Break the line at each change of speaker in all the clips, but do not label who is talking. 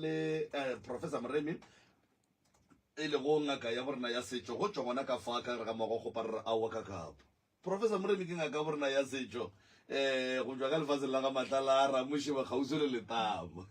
le eh, Professor Moremi e lego ngaka ya borena ya setšo go tšwa gona ka fa ka gare ga moago kgopa re re aowa ka kapa. Professor Moremi ke ngaka ya borena ya setšo eh go tšwa ka lefaseng la ga Matlala a Ramošeba kgauswi le Letamo.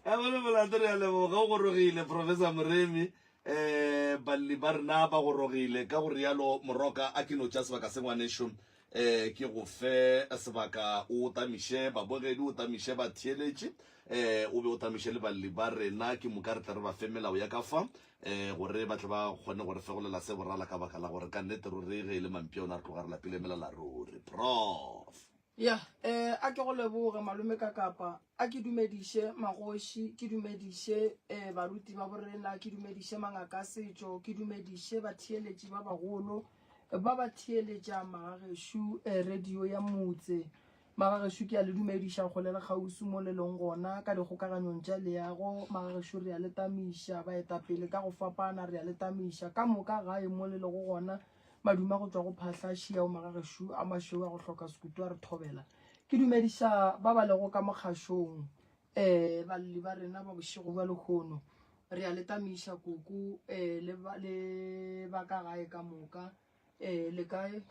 Ebole molato re a leboga o gorogile Professor Moremi eh balli ba rena ba gorogile ka go rialo moroka a ke no tša sebaka se ngwanešo eh ke go fe sebaka o tamiše babogedi o tamiše batheeletši eh o be o tamiše le balli ba rena ke moka re tle re ba fe melao ya ka fa eh gore ba tle ba kgone go re fegolela se borala ka baka la gore ka nnete ruri ge e le mampia ona re tloga re lapile melala ruri prof
Ya, eh, a ke go leboge malome ka kapa, a ke dumediše magoši, ke dumediše eh, baruti ba borena, ke dumediše mangaka a setšo, ke dumediše batheeletši ba bagolo ba ba theeletša magagešo eh, radio ya motse. Magagešo ke a le dumediša kgole le kgauswi mo le leng gona ka dikgokaganyong tša leago. Magagešo re a le tamiša, baetapele ka go fapana re a le tamiša ka moka gae mo le lego gona. Madume a go tšwa go phahla šiao magagešo a mašweu a go hloka sekutu a re thobela. Ke dumediša ba ba lego ka mokgašong, um balli ba rena ba bošego bja lehono. Re a le tamiša koko um le ba, le ba ka gae ka moka. Um le kae?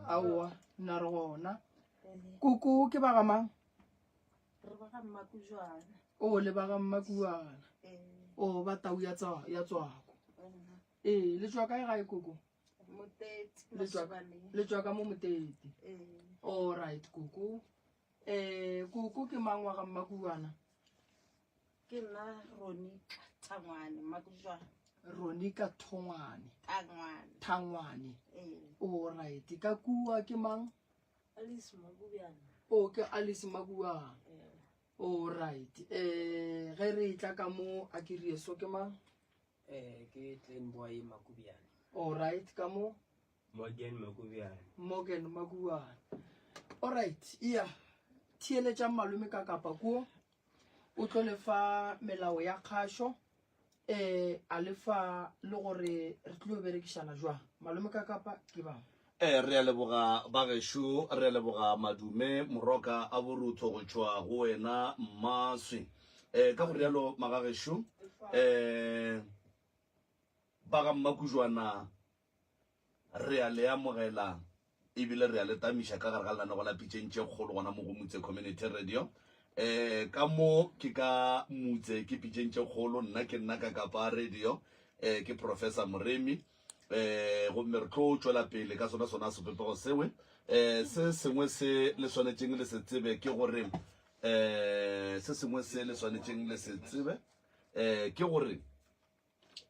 Aowa, nna re gona. Koko ke ba ga mang?
Re ba ga Mmakujwana.
O le ba ga Mmakuwana. O ba tau ya tsa ya tswako. Ee, le tšwa kae gae koko?
Motete.
Le tšwa le tšwa ka mo Motete.
Ee.
All right koko. Eh koko ke mang wa ga Mmakuwana?
Ke nna Ronika Thangwane Mmakujwana.
Ronika Thongwane.
Thangwane.
Thangwane.
Ee.
All right. Ka kua ke mang?
Alice Makubiana.
O ke Alice Makubiana.
Ee.
All right. Eh ge re tla ka mo a ke re so ke mang?
Eh ke Clean Boy Makubiana.
All right ka mo
Morgan Makubiana.
Morgan Makubiana. All right. Yeah. Theeletšang malome ka kapa ko o tlo lefa melao ya kgašo eh a lefa le gore re tlo berekišana jwang malome ka kapa ke bang
Eh, re a leboga bagešo, re a leboga madume moroka a borutho go tšwa go wena mmaswi. Eh, ka go rialo magagešo, eh, ba ga mmakujwana Re a le amogela ebile re a le tamiša ka gare ga lenanego la Pitšeng tše Kgolo gona mo go Mutse Community Radio. Eh, ka mo ke ka Mutse ke Pitšeng tše Kgolo, nna ke nna ka Kapa Radio, eh, ke Professor Moremi. Eh, gomme re tlo tšwela pele ka sona sona sebopego sewe. Eh, se sengwe se le swanetšeng le se tsebe ke gore eh, se sengwe se le swanetšeng le se tsebe eh, ke gore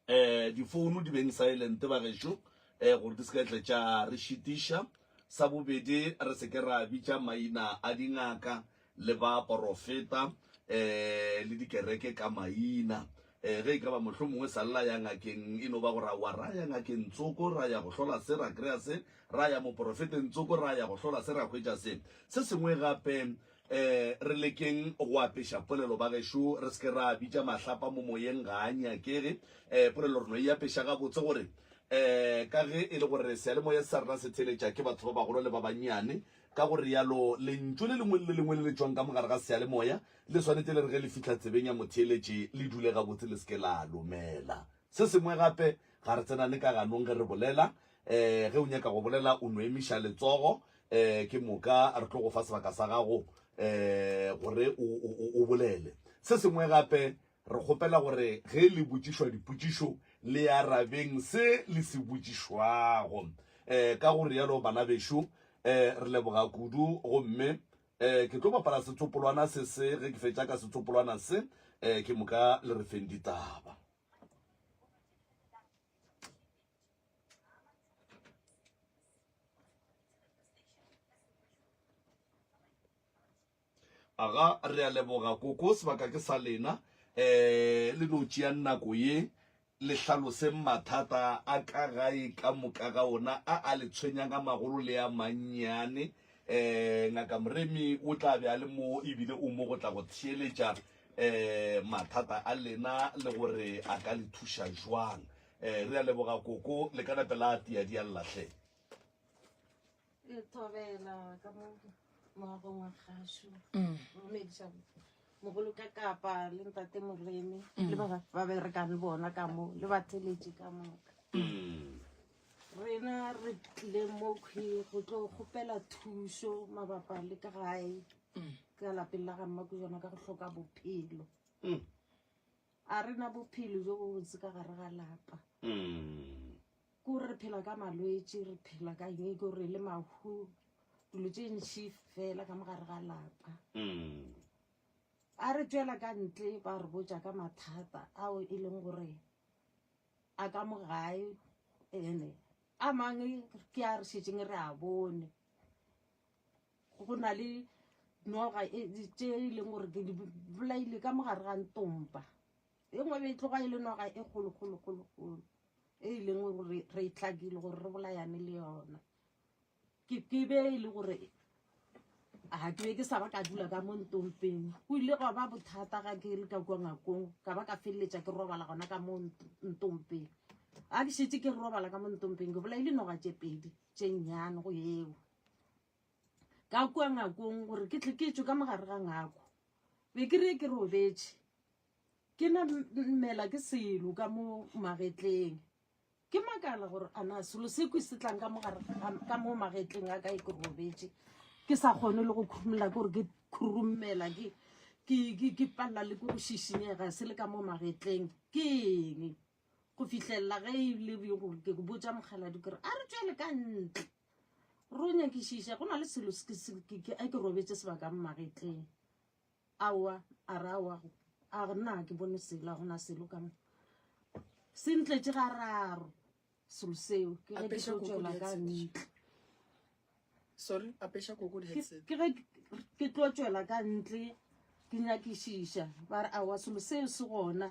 um difounu di beng silent bagešo um gore di se ka tle tša re šitiša. Sa bobedi, re se ke ra bitša maina a dingaka le baporofeta um le dikereke ka maina. Um ge e ka ba mohlomongwe sa lla ya ngakeng e no ba gore aowa ra ya ngakeng tsoko ra ya go hlola se ra kry-a se, ra ya moporofeteng tsoko ra ya go hlola se ra hwetša se. Se sengwe gape E, re lekeng go apeša polelo ba gešo, re se ke ra bitša mahlapa mo moyeng, ga a nyakege. E, polelo re no e apeša gabotse gore e, ka ge e le gore seyalemoya sa rena se theeletša ke batho ba bagolo le ba bannyane, ka go realo lentšu le lengwe le le lengwe le le tšwang ka mogare ga seyalemoya le swanetše le re ge le fihla tsebeng ya motheeletši le dule gabotse le se ke la lomela. Se sengwe gape, ga re tsenane ka ganong ge re bolela. E, ge o nyaka go bolela o no emiša letsogo um ke moka re tlo go fa sebaka sa gago um gore o bolele. Se sengwe gape, re kgopela gore ge le botšišwa dipotšišo le arabeng se le se botšišwago. Um ka go rialo bana bešo, um re leboga kudu gomme um ke tlo bapala setsopolwana se se ge ke fetša ka setsopolwana se um ke moka le re feng ditaba. Aga, re a leboga koko, sebaka ke sa lena. Um le no tšeang nako ye le hlaloseng mathata a ka gae ka moka ga ona a a le tshwenyang a magolo le a mannyane. Um Ngaka Moremi o tla be a le mo ebile o mo go tla go theeletša um mathata a lena le gore a ka le thuša jwang. Eh, re a leboga koko, le ka nape la tia di a lla hle.
E thobela ka mo. moagong wa gašo dumediša mogolo ka kapa le ntate moremi le ba ba berekang le bona ka mo le batheletši ka moka rena re tlile mo khwi go tlo kgopela thušo mabapa le ka gae ka lapeng la ga mmakujana ka go hloka bophelo a rena bophelo jo bo botse ka gare ga lapa Ko re phela ka malwetši, re phela ka eng, ko re le mahu, dilo tše ntši fela ka mogare ga lapa. A re tšwela ka ntle ba re botša ka mathata ao e leng gore a ka mo gae ene a mangwe ke a re šetšeng re a bone. Go na le noga e, tše e leng gore ke di bolaile ka mogare ga ntompa. E nngwe be e tloga e le noga e kgolo kgolo kgolo kgolo. e e leng gore re e tlakile gore re bolayane le yona ke ke be e le gore ga ke be ke sa ba ka dula ka mo ntompeng go ile gwa ba bothata ga ke le ka kua ngakong ka ba ka feleletša ke robala gona ka mo ntompeng ga ke šetše ke robala ka mo ntompeng ke bolaile noga tše pedi tše nnyane go eo ka kua ngakong gore ke tle ke tšwe ka mogare ga ngako be ke re ke robetše Ke namela ke selo ka mo magetleng. Ke makala gore a na selo se kwe se tlang ka mo gare ka mo magetleng a ka e ke robetše. Ke sa kgone le go khumula ke gore ke khurumela ke ke ke ke palela le ke go šišinyega se le ka mo magetleng. Ke eng? Go fihlelela ge e le gore ke botša mokgaladi ke re a re tšwele ka ntle. Ro nyakišiša go na le selo se ke ke ke robetše sebaka mo magetleng. Aowa, a re aowa, a re nna ke bone selo, a gona selo ka mo. Se ntletše gararo selo seo, ke ge ke tlo tšwela ka ntle.
Sorry, apeša koko di-headset.
Ke ge ke tlo tšwela ka ntle ke nyakišiša, ba re aowa selo seo se gona,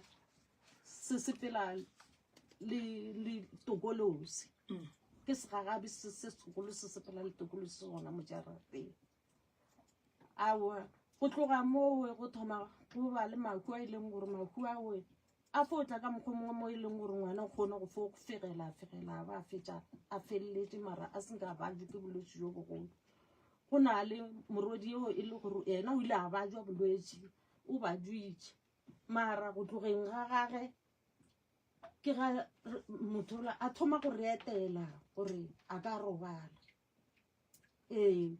se sepela le le tokolosi. Mm. Ke segagabi se se segolo se sepela le tokolosi gona mo jarateng. Aowa, go tloga moo go thoma go ba le mahu a e leng gore mahu ao a fo tla ka mokgwa mongwe mo e leng gore ngwana o kgone go fo fegela fegela a ba a fetša a feleletše mara a se nka a bajwa ke bolwetši jo bogolo. Go na le morwedi yo e le gore yena o ile a bajwa bolwetši o bajwitše mara go tlogeng ga gage ke ga motho a thoma go re etela gore a ka robala. Ee,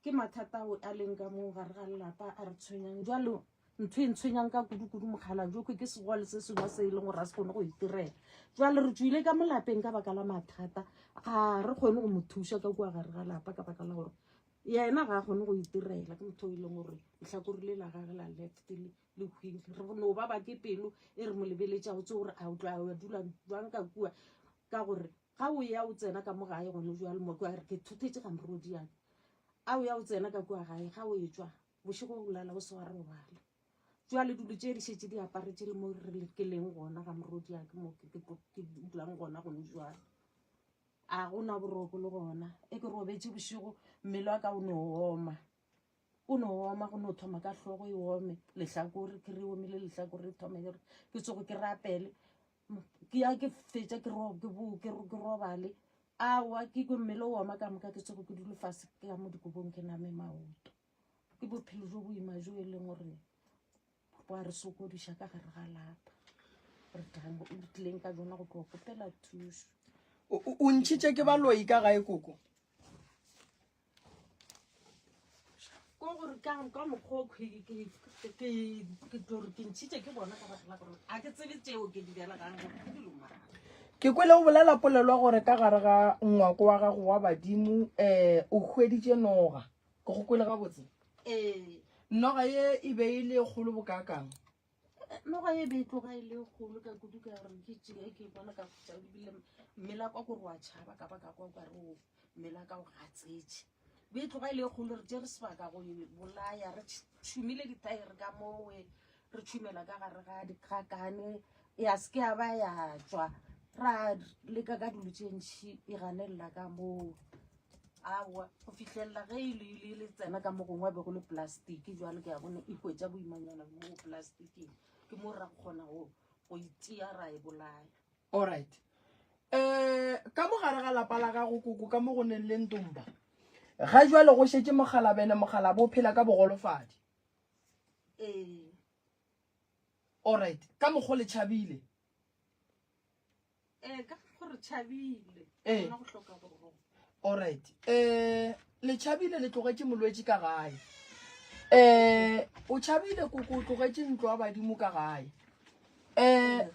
ke mathata ao a leng ka mo gare ga lelapa a re tshwenyang. Jalo ntho e ntshwenyang ka kudu-kudu mokgalajoko ke segole se sengwe se e leng gore a se kgone go itirela. Jwale re tšwile ka mo lapeng ka baka la mathata, ga re kgone go mo thuša ka kua gare ga lapa ka baka la gore yena ga a kgone go itirela. Ke motho o e leng gore lehlakore le la gage la left le le hwile. Re no ba ba ke pelo e re mo lebeletšago tse gore a o tla a dula jwang ka kua ka gore Ga o ya o tsena ka mo gae gone jwale mo kwa re ke thothetše ga morodi yaka. A o ya o tsena ka kua gae ga o etšwa bošego o lala o se wa robala. Jwale dilo tše di šetše di aparetše le mo re ke leng gona ga morodi yaka mo ke ke dulang gona gone jwale. A go na boroko le gona e ke robetše bošego mmele wa ka o no oma. O no oma go no thoma ka hlogo e ome lehlakore ke re omile lehlakore e thome ke re ke tsoge ke rapele ke ya ke fetša ke ro ke bo ke ke robale aowa ke kwe mmele o oma ka moka ke tsoge ke dule fase ka mo dikobong ke name maoto ke bophelo jo boima jo e leng gore bo a re sokodiša ka gare ga lapa re tlileng ka jona go tlo kgopela thušo
o ntšhitše ke baloi ka gae koko
Ko gore ka ka mokgwa o ke ke ke ke tlo re ke ntšhitše ke bona ka baka la gore a ke tsebe tšeo ke di belegang gore ke dilo mang.
Ke kwele o bolela polelo ya gore ka gare ga ngwako wa gago wa badimo um o hweditše noga. Ke go kwele gabotse?
Ee.
Noga ye e be e le kgolo bokaakang?
Noga e be e tloga e le kgolo ka kudu ka gore ke tšee ke bona ka tša ebile mmele wa ka kore wa tšhaba ka ba ka kwa okare o mmele wa ka o gatsetše. Be e tloga e le kgolo re tšere sebaka go e bolaya re tšhumile dithaere ka mowe re tšhumela ka gare ga dikgakane ya se ke ya ba ya tšwa ra leka ka dilo tše ntši e ganelela ka moo. Aowa, go fihlelela ge e le le le tsena ka mo gongwe be go le plastiki jwale ke a bone e hwetša boimanyana mo plastiking ke mo ra kgona go go itia ra e bolaya.
Alright. Eh ka mo gare ga lapa la gago koko ka mo go neng le ntomba. Ga jwale go šetše mokgalabje ene mokgalabje o phela ka bogolofadi.
Ee.
Alright, ka mokgo le tšhabile.
Ee, ka mokgo re tšhabile.
Ee.
Gona go hloka boroko.
Alright. Eh, le tšhabile le tlogetše molwetši ka gae. Eh, o tšhabile koko o tlogetše ntlo ya badimo ka gae. Eh,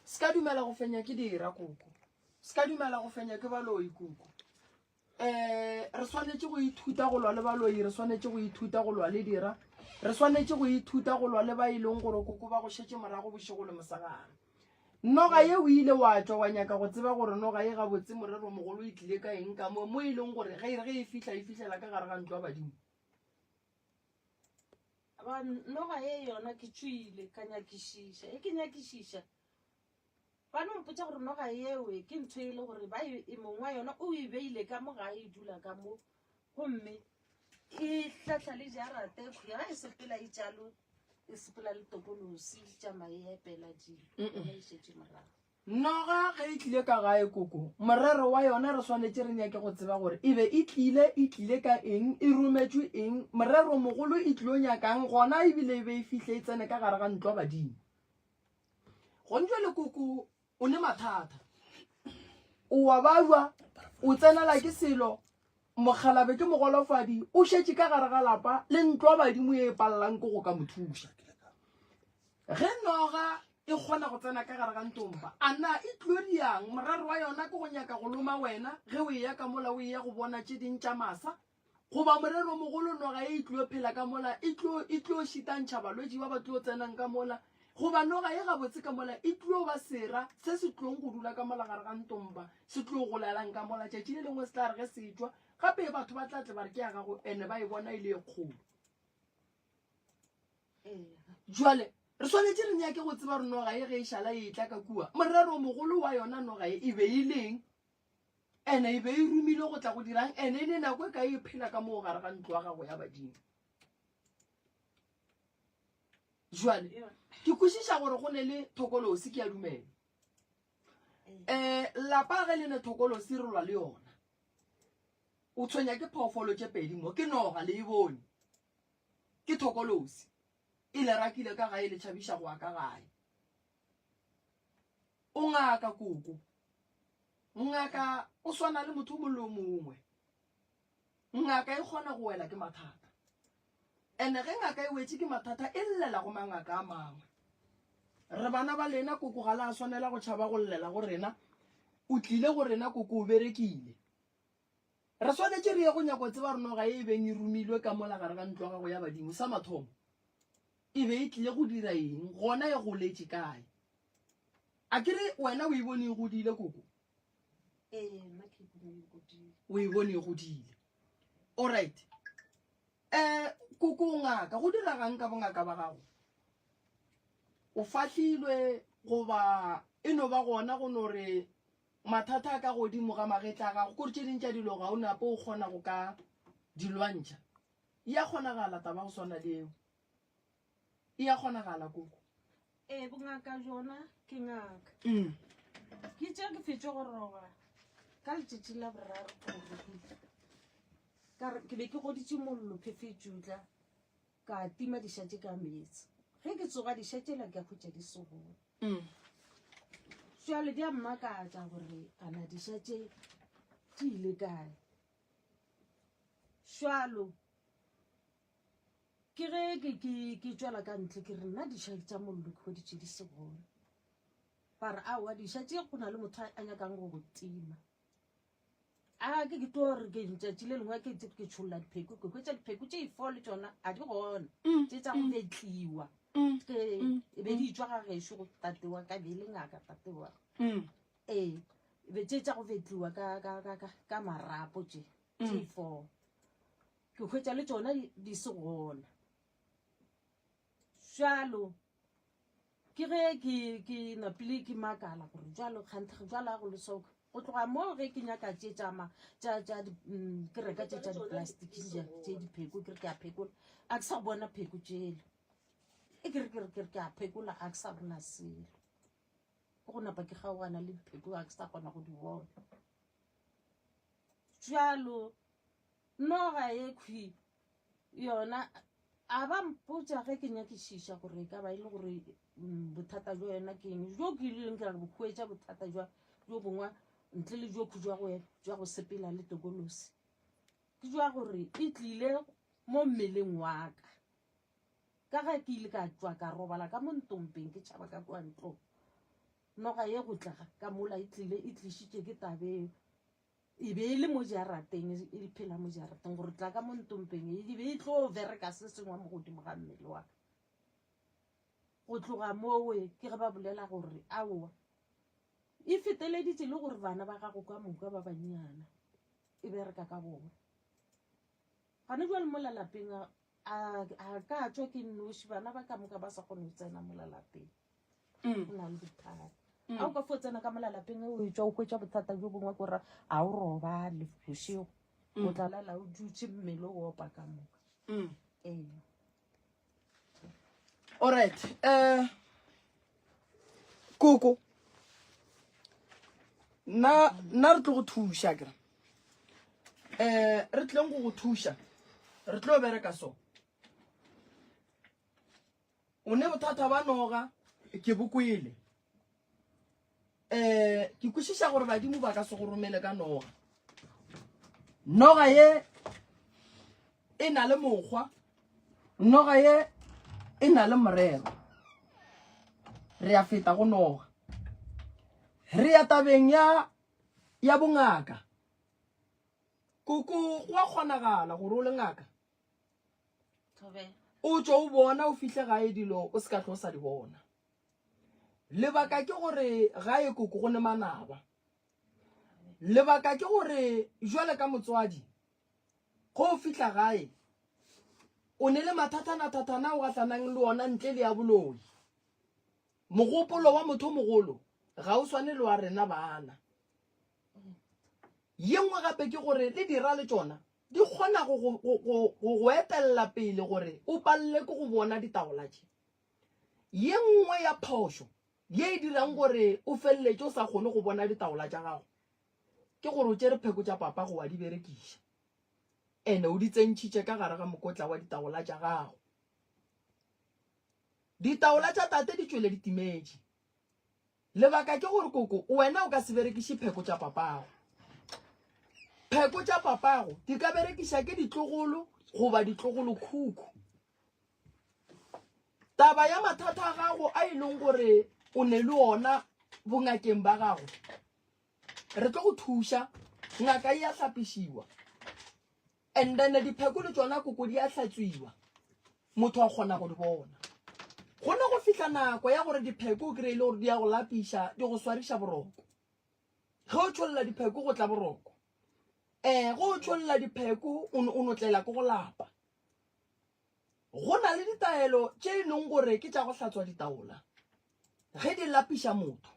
se ka dumela go fenya ke dira koko. Se ka dumela go fenya ke baloi koko. Eh, re swanetše go ithuta go lwa le baloi, re swanetše go ithuta go lwa le dira. Re swanetše go ithuta go lwa le ba e leng gore koko ba go šetše morago bošego le mosegare. Noga ye o ile wa tšwa wa nyaka go tseba gore noga ye gabotse morero mogolo e tlile ka eng ka mo, mo e leng gore ge e re ge e fihla e fihlela ka gare ga ntlo ya badimo.
Ba noga ye yona ke tšwile ka nyakišiša, e ke nyakišiša Ba no mpotša gore noga yeo ke ntho e le gore ba e, e mong wa yona o e beile ka mo gae e dula ka mo gomme e hlahla le jarata e kgwe ga e sepela e tšalo e sepela le tokolosi e tšama e epela dilo yona e šetše morago.
Noga ge e tlile ka gae koko, morero wa yona re swanetše re nyake go tseba gore e be e tlile, e tlile ka eng, e rometšwe eng, morero mogolo e tlilo nyakang gona ebile e be e fihle e tsene ka gare ga ntlo ya badimo. Gontšwe koko o ne mathata. O wa balwa, o tsenela ke selo, mokgalabe ke mogolofadi, o šetše ka gare ga lapa le ntlo ya badimo ye e palelang ke go ka mo thuša. Ge noga e kgona go tsena ka gare ga ntompa, a na e tlo diang? Morero wa yona ke go nyaka go loma wena ge o eya ka mola o eya go bona tše ding tša masa? Goba moreromogolo noga ye e tlo phela ka mola, e tlo, e tlo šitantšha balwetši ba ba tlo tsenang ka mola, goba noga ye gabotse ka mola e tlo ba sera se se tlong go dula ka mola gare ga ntomba, se tlo golelang ka mola, tšatši le lengwe se tla re ge se tšwa, gape batho ba tla tle ba re ke ya gago, ene ba e bona e le e kgolo. Jwale re swanetše re nyake go tseba gore noga ye ge e šala e etla ka kua, moreromogolo wa yona noga ye e be e leng? Ene e be e romilwe go tla go dirang? Ene e ne nako e kae e phela ka moo gare ga ntlo ya gago ya badimo? Jwale ke kwešiša gore go ne le thokolosi, ke a dumela. Um lapa ge le ne thokolosi re lwa le yona. O tshwenya ke phoofolo tše pedi mo, ke noga le e bone, ke thokolosi e le rakile ka gae le tšhabiša go ya ka gae. O ngaka koko. Ngaka o swana le motho o mongwe le o mongwe. Ngaka e kgona go wela ke mathata. Ene ge ngaka e wetše ke mathata e llela go mangaka a mangwe. Re bana ba lena koko ga la swanela go tšhaba go llela go rena. O tlile go rena koko o berekile. Re swanetše re ye go nyako tseba re noga e e beng e romilwe ka mola gare ga ntlo ya gago ya badimo sa mathomo e be e tlile go dira eng gona e goletše kae. A ke re wena o e bone e godile koko?
Ee, nna ke e bone e godile.
O e bone e godile. Alright. Eh, koko o ngaka, go diragang ka bongaka ba gago? O fahlilwe goba e no ba gona go no re mathata a ka godimo ga magetla a gago, kore tše ding tša dilo ga o nape o kgona go ka di lwantšha. E a kgonagala taba go swana le eo. E a kgonagala koko.
Ee, bongaka bjona ke ngaka.
Mm.
Ke tše ke fetše go roba ka letšatši la boraro ke robile. Ka re ke be ke goditše mollo phefetšutla ka tima diša tše ka meetse. Ge ke tsoga diša tšela ke a hwetša di se gona.
Mm.
Jwale di a mmakatša gore ana diša tše di ile kae. Jwalo Ke ge ke, ke, ke tšwela ka ntle ke re nna diša tša mollo ke hweditše di se gona. Ba re aowa diša tše go na le motho a nyakang go go tima. A ke ke tlo re ke letšatši le lengwe ke ke tšholla dipheko ke hwetša dipheko tše ifo le tšona a di gona
mm,
tše tša go
mm.
betliwa
mm,
ke e be di tšwa ga gešo go tate wa ka be le ngaka tate wa ee e be tše tša go betliwa ka ka ka ka marapo tše tše ifo Ke hwetša le tšona di se gona. Bjalo ke ge ke ke napile ke makala gore jalo kganthe jalo a go le so go tloga moo ge ke nyaka tše tša ma tša tša mm, ke reka tše tša di-plastic tše dipheko ke re ke a phekola a ke sa bona pheko tšela e ke re ke re ke re ke a phekola a ke sa bona selo ke go napa ke kgaogana le dipheko a ke sa kgona go di bona jalo. Noga ye khwi yona a ba mpotša ge ke nyakišiša gore e ka ba e le gore mm, bothata jwa yona ke eng jo ke ileng ke ra bo hwetša bothata jwa jo bongwe ntle le jo jwa go jwa go sepela le tokolosi ke jwa gore e tlile mo mmeleng wa ka ka ge ke ile ka tšwa ka robala ka mo ntompeng ke tšhaba ka kua ntlong noga ye go tla ka mola e tlile e tlišitše ke tabeng e be e le mo jarateng e phela mo jarateng gore tla ka mo ntompeng e be e tlo bereka se sengwe mo godimo ga mmele wa ka go tloga mowe ke ge ba bolela gore aowa e feteleditše le gore bana ba gago ka moka ba bannyana e bereka ka bona gane jale mo lalapeng a ka tswa ke nnoši bana ba ka moka ba sa kgone go tsena mo lalapeng mm. go na le bothata mm. a o ka fo tsena ka mo lalapeng o etswa o hwetša bothata jo bongwe kore a o robale bošego mm. o tla lala o dutše mmele o opa ka moka ee
alright um koko nna nna re tlo go thuša kere um re tlileng go go thuša re tlo bereka so o ne bothata ba noga ke bo kwele um ke kwešiša gore badimo ba ka se go romele ka noga noga ye e na le mokgwa noga ye e na le morero re ya feta go noga re ya tabeng ya ya bongaka koko go a kgonagala gore o le ngaka o tšo o bona o fihle gae dilo o se ka tlo sa di bona lebaka ke gore gae koko go ne manaba lebaka ke gore jwale ka motswadi go o fihla gae o ne le mathatana-thathana o gahlanang le ona ntle le ya boloi mogopolo wa motho mogolo ga o swane le wa rena bana ye nngwe gape ke gore le dira le tšona di kgona go go etelela pele gore o palele ke go bona ditaola tše. Ye nngwe ya phošo ye e dirang gore o feleletše o sa kgone go bona ditaola tša gago ke gore o tšere pheko tša papa go wa di berekiša ene o di tsentšhitše ka gare ga mokotla wa ditaola tša gago. Ditaola tša tate di tšwele di timetše. Lebaka ke gore koko wena o ka se berekiše pheko tša papago. Pheko tša papago di ka berekiša ke ditlogolo goba ditlogolokhukhu. Taba ya mathata a gago a e leng gore o ne le ona bongakeng ba gago, re tlo go thuša ngaka e a hlapišiwa. And then dipheko le tšona koko di a hlatswiwa, motho a kgona go di bona. Go ne go fihla nako ya gore dipheko o kry-e le gore di a go lapiša, di go swariša boroko. Ge o tšholla dipheko go tla boroko. Um ge o tšholla dipheko o no tlela ke go lapa. Go na le ditaelo tše e leng gore ke tša go hlatswa ditaola ge di lapiša motho.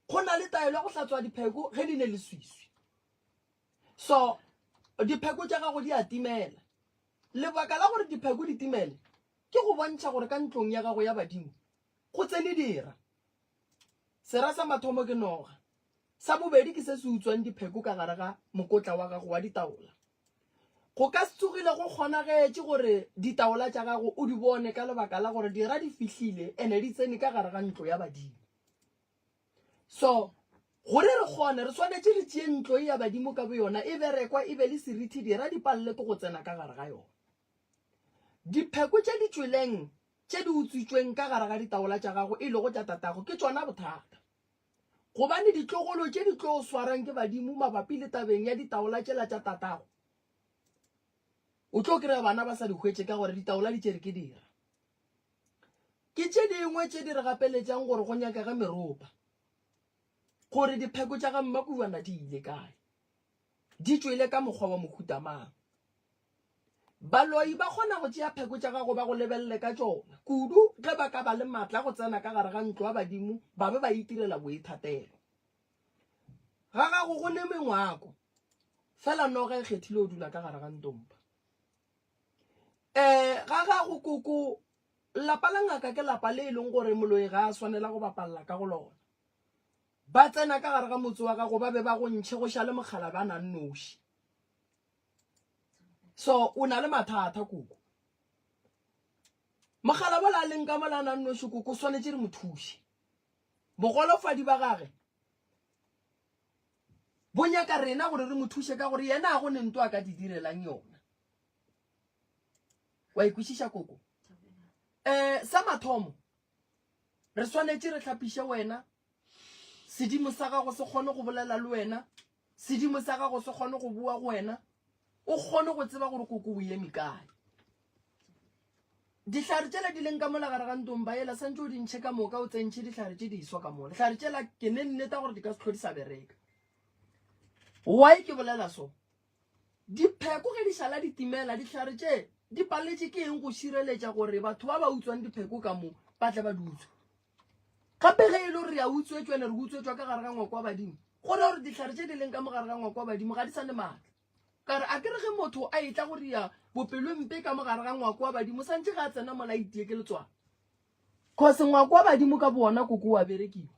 Go na le taelo ya go hlatswa dipheko ge di ne leswiswi. So dipheko tša gago di a timela. Lebaka la gore dipheko di timele ke go bontšha gore ka ntlong ya gago ya badimo go tsene dira. Sera sa mathomo ke noga. Sa bobedi ke se se utswang dipheko ka gare ga mokotla wa gago wa ditaola. Go ka se tsogile go kgonagetše gore ditaola tša gago o di bone ka lebaka la gore dira di fihlile ene di tsene ka gare ga ntlo ya badimo. So, gore re kgone, re swanetše re tšee ntlo e ya badimo ka boyona, e berekwa, e be le seriti, dira di palele ke go tsena ka gare ga yona. Dipheko tše di tšweleng, tše di utswitšweng ka gare ga ditaola tša gago, e lego tša tatago, ke tšona bothata. Gobane ditlogolo tše di tlo swarang ke badimo mabapi le tabeng ya ditaola tšela tša tatago, o tlo kry-a bana ba sa di hwetše ka gore ditaola di tšere ke dira. Ke tše dingwe tše di re gapeletšang gore go nyakege meropa, gore dipheko tša ga Mmakubana di ile kae, di tšwele ka mokgwa wa mohuta mang. Baloi ba kgona go tšea pheko tša gago ba go lebelele ka tšona, kudu ge ba ka ba le matla a go tsena ka gare ga ntlo ya badimo ba be ba itirela boithatelo. Ga gago go ne mengwako, fela noga e kgethile go dula ka gare ga ntompa. Um ga gago koko lapa la ngaka ke lapa le e leng gore moloi ga a swanela go bapalela ka go lona. Ba tsena ka gare ga motse wa gago ba be ba go ntšhe go šale mokgalabana nnoši. So o na le mathata koko. Mogala bola a leng ka mola a na nnoši koko o swanetše re mo thuše. Bogolofadi ba gage bo nyaka rena gore re mo thuše ka gore yena a go ne nto a ka di direlang yona. Wa ikwešiša koko? Eh sa mathomo re swanetše re hlapiše wena sedimo sa gago se kgone go bolela le wena sedimo sa gago se kgone go boa go wena o kgone go tseba gore koko o eme kae dihlare tšela di leng ka mola gare ga ntong ba ela santse o di ntšhe ka moka o tsentšhe dihlare tše diswa ka mola dihlare tšela ke ne nneta gore di ka se tlho di sa bereka why ke bolela so Dipheko ge di šala di timela, dihlare tše di paletše ke eng go šireletša gore batho ba ba utswang dipheko ka mo ba tle ba di utswe? Gape ge e le gore re a utswetšwa ene re utswetšwa ka gare ga ngwako wa badimo, go ra gore dihlare tše di leng ka mo gare ga ngwako wa badimo ga di sa ne maatla. Ka re a ke re ge motho a etla go ria bopelompe ka mo gare ga ngwako wa badimo santše ge a tsena mola a itie ke letswalo. Cause ngwako wa badimo ka bowona koko wa berekiwa.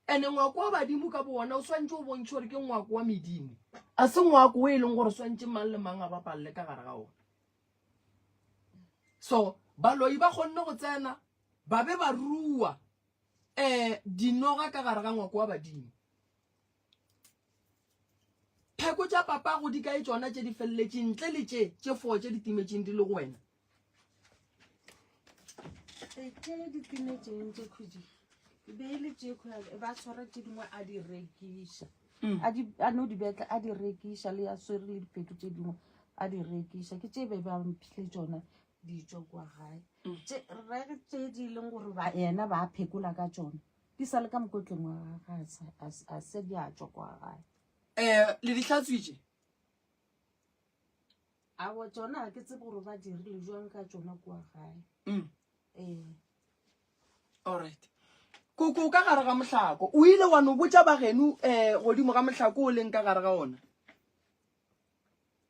Ene ngwako wa badimo ka bowona o swantše o bontšhe gore ke ngwako wa medimo, a se ngwako o e leng gore swantše mang le mang a bapalele ka gare ga ona. So baloi ba kgonne go tsena ba be ba rua um dinoga ka gare ga ngwako wa badimo. Pheko tša papago di kae tšona tše di feleletšeng ntle le tše tše foo tše di timetšeng di le go wena?
Tše di timetšeng tše khutši e be e le tše ba tshwara tše dingwe a di rekiša mm. a no di betla a di rekiša le a swere le dipheto tše dingwe a di rekiša ke tše be ba mphihle tšona ditšo kwa gae mm. rege tše di leng gore ba yena ba phekola ka tšona di sa le ka mokotleng wa gagwe a se di a tšwa kwa gae
um le di hlatswitše
Aowa tšona ga ke tsebe gore ba dirile jwang ka tšona kua gae. Mm. Ee.
Alright. Koko ka gare ga mohlako o ile wa no botša bageno um godimo ga mohlako o leng ka gare ga ona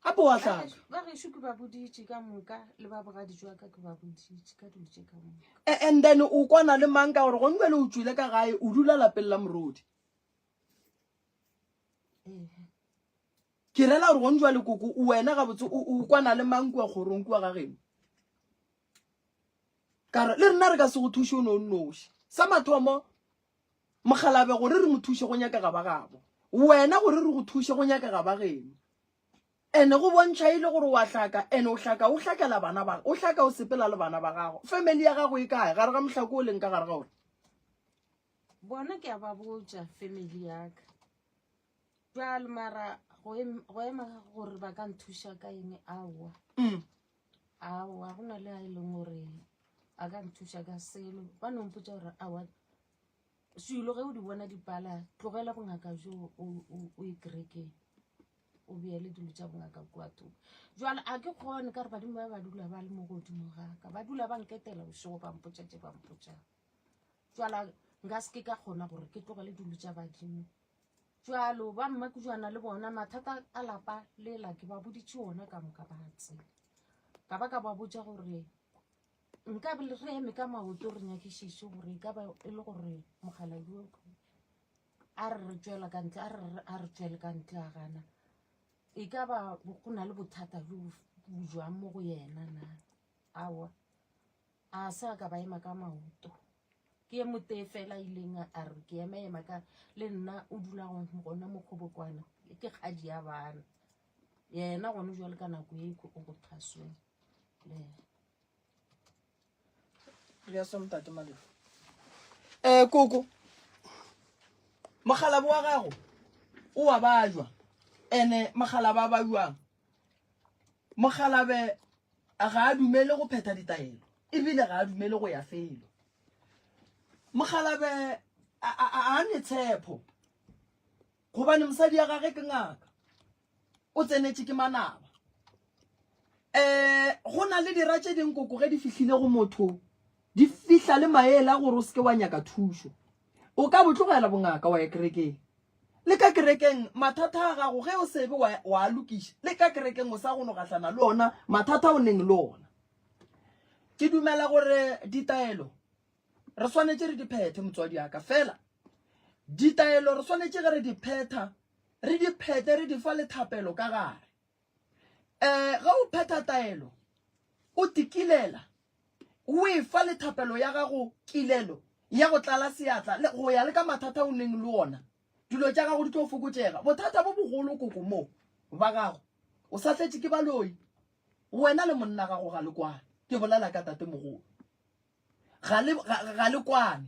gape wa hlaka
ba gešo ke ba boditše ka moka le ba bogadi jwa ka ke ba boditše ka dilo tše ka moka
and then o kwana le mang ka gore gone bjale o tšwile ka gae o dula lapeng la morodi
ee
Ke rela gore gone jwale koko wena gabotse o kwana le mang kua kgorong kua ga geno? Ka re le rena re ka se go thuše o ne o nnoši. Sa mathomo mokgalabe gore re mo thuše go nyakega ba gabo. Wena gore re go thuše go nyakega ba geno. Ene go bontšha e le gore wa hlaka ene o hlaka o hlakela bana ba o hlaka o sepela le bana ba gago. Family ya gago e kae gare ga mohlako o leng ka gare ga ona?
Bona ke a ba botša family ya ka. Bjale mara go ema gore ba ka nthuša ka eng aowa. Mm. Aowa go na le a e leng gore a ka nthuša ka selo. Ba no mpotša gore aowa selo ge o di bona dipala tlogela bongaka jo o ye kerekeng o beele dilo tša bongaka kua thoko. Jwale a ke kgone ka re badimo ba ba dula ba le mo godimo ga ka ba dula ba nketela bošego ba mpotša tše ba mpotšang. Jwale nka se ke ka kgona gore ke tlogele dilo tša badimo Bjalo ba mmakujwana le bona mathata a lapa lela ke ba boditše ona ka moka ba tseba. Ka ba ka ba botša gore nka be re eme ka maoto re nyakišiše gore e ka ba e le gore mokgalabje yo a re re tšwela ka ntle a re a re tšwele ka ntle a gana e ka ba go na le bothata bjo bo jwang mo go yena na aowa a se a ka ba ema ka maoto Ke ye motee fela a ileng a re ke ema ema ka le nna o dula gona mo kgobokwana ke kgadi ya bana yena gone jwale ka nako e o go thasweng le
re so ntate Malefo eh koko mogalabo wa gago o wa bajwa ene mogalaba ba bjang mogalabe ga a dumele go phetha ditaelo ebile ga a dumele go ya felo. Mokgalabe a a ne tshepo gobane mosadi ya gage ke ngaka o tsenetše ke manaba. Um go na le dira tše ding koko ge di fihlile go motho di fihla le maele a gore o seke wa nyaka thušo. O ka bo tlogela bongaka wa ya kerekeng. Le ka kerekeng mathata a gago ge o sebe wa wa a lokiša le ka kerekeng o sa go no gahlana le ona mathata o neng le ona. Ke dumela gore ditaelo re swanetše re di phethe motswadi ya ka fela ditaelo re swanetše ge re di phetha re di phethe re di fa le thapelo ka gare. Um ge o phetha taelo, o tikilela, o efa le thapelo ya gago kilelo ya go tlala seatla le go ya le ka mathata o neng le ona, dilo tša gago di tlo fokotšega. Bothata bo bogolo koko mo ba gago, o sa tletše ke baloi, wena le monna gago ga le kwane. Ke bolela ka tatemogolo. Ga le, ga, ga le kwane.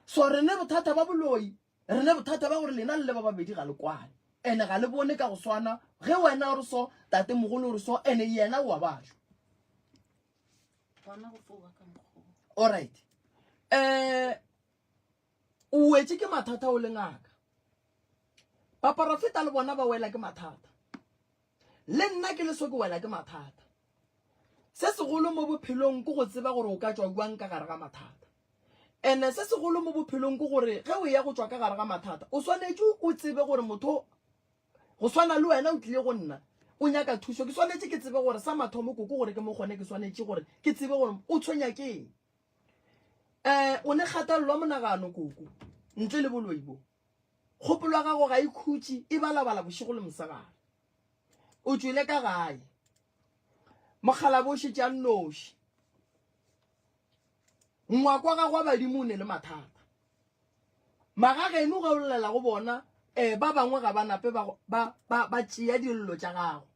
So re ne bothata ba boloi, re ne bothata ba gore lena le le ba babedi ga le kwane. Ene ga le bone ka go swana, ge wena o re so, tate mogolo o re so, ene yena o a bajwa.
Gona go fo ba ka mokgwa.
Alright. Eh, o wetše ke mathata o le ngaka. Baporofeta le bona ba wela ke mathata. Le nna ke le so ke wela ke mathata. Se segolo mo bophelong ke go tseba gore o ka tšwa bjang ka gare ga mathata. Ene se segolo mo bophelong ke gore ge o eya go tšwa ka gare ga mathata, o swanetše o tsebe gore motho go swana le wena o tlile go nna o nyaka thušo. Ke swanetše ke tsebe gore sa mathomo koko gore ke mo kgone ke swanetše gore ke tsebe gore o tshwenya ke eng. Um o ne kgatelelo ya monagano koko ntle le boloi bo. Kgopolo ya gago ga e khutše e balabala bošego le mosegare. O tšwele ka gae. Mokgalabje o šetše a nnoši. Ngwako wa gago wa badimo o ne le mathata. Magageno ge o llela go bona, um ba bangwe ga ba nape ba, ba, ba, ba tšea dillo tša gago.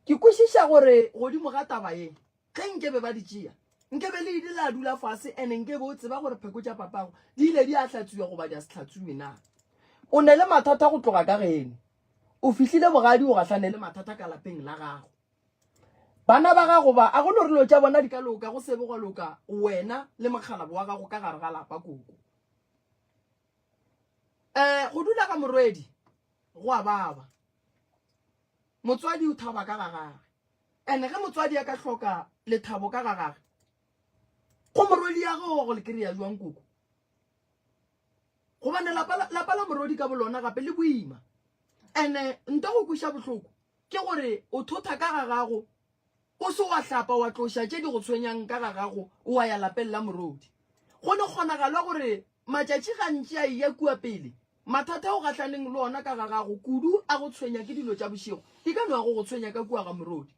Ke kwešiša gore godimo ga taba ye, Ge nkebe ba di tšea, nkebe le ile la dula fase ene nkebe o tseba gore pheko tša papago di ile di a hlatsuwa goba di a se hlatsuwe na. O ne le mathata go tloga ka geno. O fihlile bogadi o gahlane le mathata ka lapeng la gago. Bana ba gago ba, a go no re dilo tša bona di ka loka go se be gwa loka wena le mokgalabo wa gago ka gare ga lapa koko. Um go dula ga morwedi go a baba. Motswadi o thaba ka ga gage. And ge motswadi a ka hloka lethabo ka ga gage, go morwedi ya gagwe go le kry-a jwang koko? Gobane lapa, lapa la morwedi ka bolona gape le boima. And nto go kweša bohloko ke gore o thotha ka ga gago, o se wa hlapa wa tloša tše di go tshwenyang ka ga gago wa ya lapeng la morwedi. Go ne kgonagalo gore matšatši gantši a eya kua pele Mathata a o gahlaneng le ona ka ga gago kudu a go tshwenya ke dilo tša bošego, di ka no ya go go tshwenya ka kua ga morodi.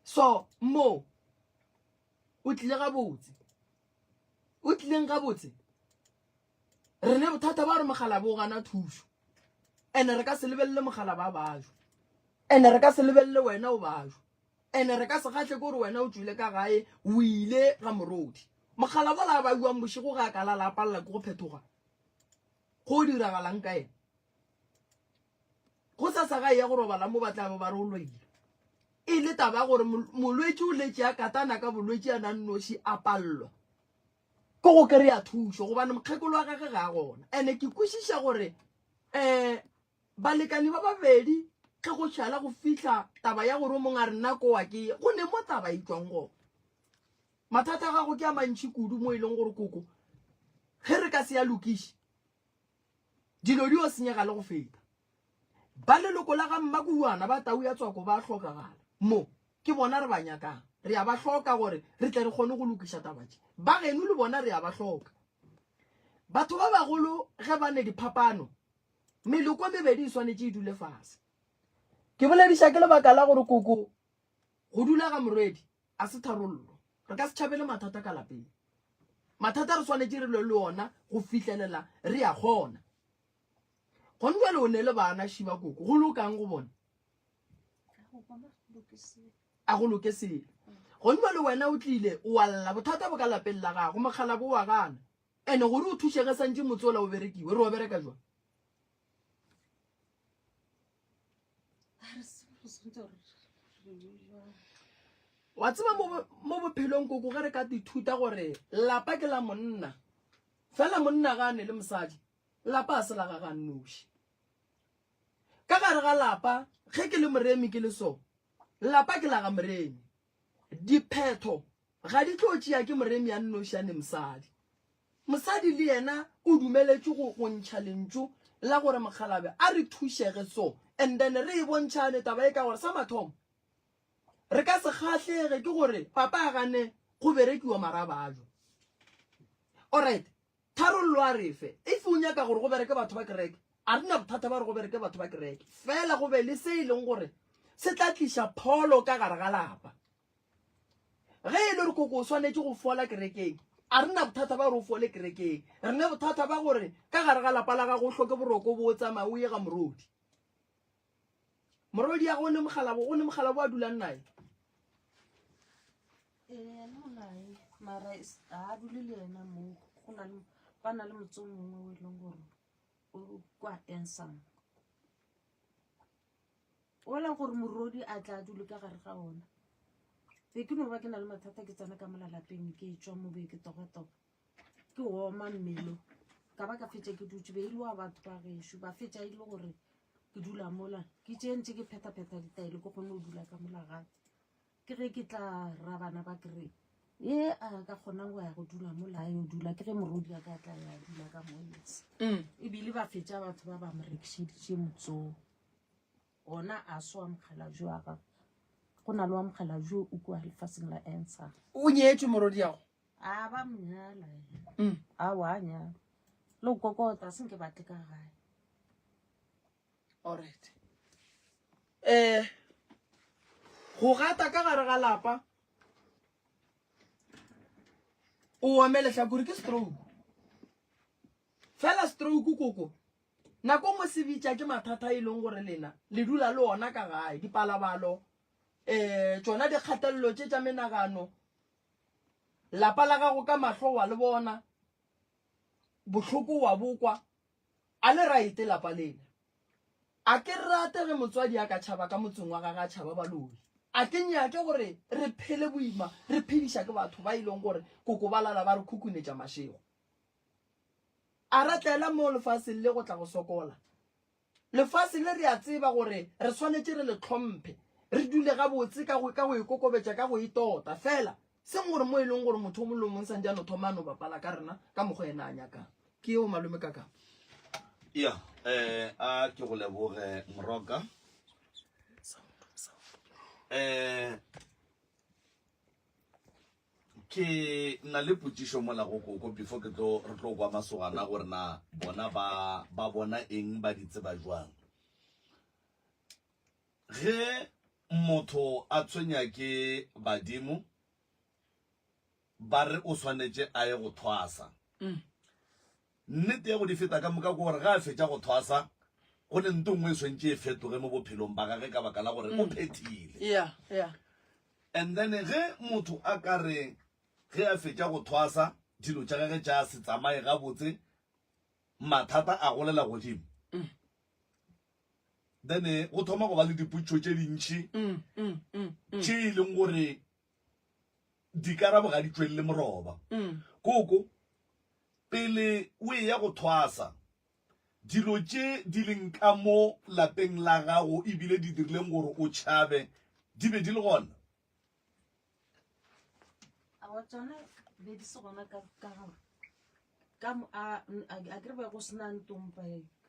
So, mo, o tlile gabotse. O tlileng gabotse? Re ne bothata ba gore mokgalabje o gana thušo. Ene re ka se lebelele mokgalabje a bajwa. Ene re ka se lebelele wena o bajwa. Ene re ka se kgahle ke gore wena o tšwile ka gae o ile ga morodi. Mokgalabje ola a baiwang bošego ge a ka lala a palela ke go phethoga, go diragalang ka yena? Gosasa ga eya go robala mo ba tla be ba re o loile. E le taba ya gore molwetši o letše a katana ka bolwetši a na nnoši a pallwa ke go kry-a thušo gobane mokgekolo wa gage ga a gona. Ene ke kwešiša gore um Balekani ba babedi ge go šala go fihla taba ya gore o mongwe a re nna kowa ke ye, go ne mo taba e tšwang gona. Mathata a gago ke a mantši kudu mo e leng gore koko ge re ka se ya lokiše dilo di yo senyega le go feta. Ba leloko la ga Mmakuwana ba Tau ya Tswako ba hlokagala mo, ke bona re ba nyakang. Re a ba hloka gore re tle re kgone go lokiša taba tše. Ba geno le bona re a ba hloka. Batho ba bagolo ge ba ne diphapano Meloko e mebedi e swanetše e dule fase. Ke bolediša ke lebaka la gore koko go dula ga morwedi a se tharollo. Re ka se tšhabele mathata ka lapeng. Mathata re swanetše re lwe le ona go fihlelela re a kgona. Gone jwale o ne le bana šiba koko, go lokang go bona? A go loke selo. Gone jwale wena o tlile wa lla bothata bo ka lapeng la gago, mokgalabo wa gana. Ene gore o thušege santše motse ola o berekiwe, re o bereka jwang? Wa tseba mo bophelong koko ge re ka ithuta gore lapa ke la monna, fela monna ga a ne le mosadi, lapa a se la gage a nnoši. Ka gare ga lapa ge ke le moremi ke le so, lapa ke la ga moremi. Diphetho ga di tlo tšea ke moremi a nnoši a ne mosadi. Mosadi le yena o dumeletšwe go go ntšha lentšu la gore mokgalabje a re thušege so and then re e bontšhane taba e ka gore sa mathomo re ka se kgahlege ke gore papa a gane go berekiwa marabajwa. Alright, Tharollo a re fe. If o nyaka gore go bereke batho ba kereke, a re na bothata ba gore go bereke batho ba kereke. Fela go be le se e leng gore se tla tliša pholo ka gare ga lapa. Ge e le gore koko o swanetše go fola kerekeng, a re na bothata ba gore o fole kerekeng. Re ne bothata ba gore ka gare ga lapa la gago o hloke boroko bo o tsamaye o ye ga morodi. Morodi ya go ne mogalabo, o ne mogalabo a dulang naye.
Ee, yena o naye mara ga a dule le yena moo go na le ba na le motse o mongwe o e leng gore o kwa Ensam. O leng gore morodi a tla dule ka gare ga ona. Be ke no ba ke na le mathata ke tsena ka mola lapeng ke tšwa mo be ke togatoga. Ke oma mmelo ka ba ka fetša ke dutše be e le wa batho ba gešo ba fetša e le gore ke dula mola ke tše ntše ke phethaphetha ditaelo ke kgone go dula ka mola gae. Ke ge ke tla ra bana ba kere ye a ka kgonang go ya go dula mola a yo dula ke ge morodi a ka tla ya dula ka mo etse mm. ebile ba fetša batho ba ba mo rekišeditše motsoo gona a swa mokgalabje wa gagwe go na le wa mokgalabje o kua lefaseng la answer
o nyetšwe morodi yago
a ba monyala mm. a wa nyala le go kokota se nke batle ka gae
alright eh go gata ka gare ga lapa o ome lehlakore ke stroke fela stroke koko nako nngwe se bitša ke mathata e leng gore lena le dula le ona ka gae dipalabalo um tšona dikgatelelo tše tša menagano lapa la gago ka mahlo wa le bona bohloko wa bokwa A le raete lapa lena. A ke rate ge motswadi a ka tšhaba ka motseng wa gage a tšhaba baloi. A ke nyake gore re phele boima re phediša ke batho ba e leng gore koko ba lala ba re khukhunetša mašego. A ra tlela mo lefaseng le go tla go sokola. Lefase le re a tseba gore re swanetše re le hlomphe, re dule gabotse ka go, ka go ikokobetša, ka go itota, feela seng gore mo e leng gore motho o mongwe le o mongwe santše a no thoma a no bapala ka rena ka mokgwa yena a nyakang. Ke yeo malome Kakapa.
Ya, eh, a ke go leboge Moroka. Eh, Ke na le potšišo mola go koko before ke tlo re tlo kwa masogana gore na bona ba ba bona eng ba di tseba jwang. Ge motho a tshwenya ke badimo ba re o swanetše a ye go thwasa. Nnete ya go di feta ka moka ke gore ge a fetša go thwasa go ne nto nngwe e swantše e fetoge mo bophelong ba gage ka baka la gore o phethile.
Yeah, yeah.
And then ge motho a ka re ge a fetša go thwasa dilo tša gage tša se tsamaye gabotse, mathata a golela godimo. Then go thoma go ba le dipotšišo tše dintši tše e leng gore dikarabo ga di tšwelele moroba. Koko, pele o eya go thwasa, dilo tše di leng ka mo lapeng la gago ebile di dirileng gore o tšhabe di be di le gona?
Aowa, tšona be di se gona ka ka gore ka mo- a a- a ke re be go sena ntompa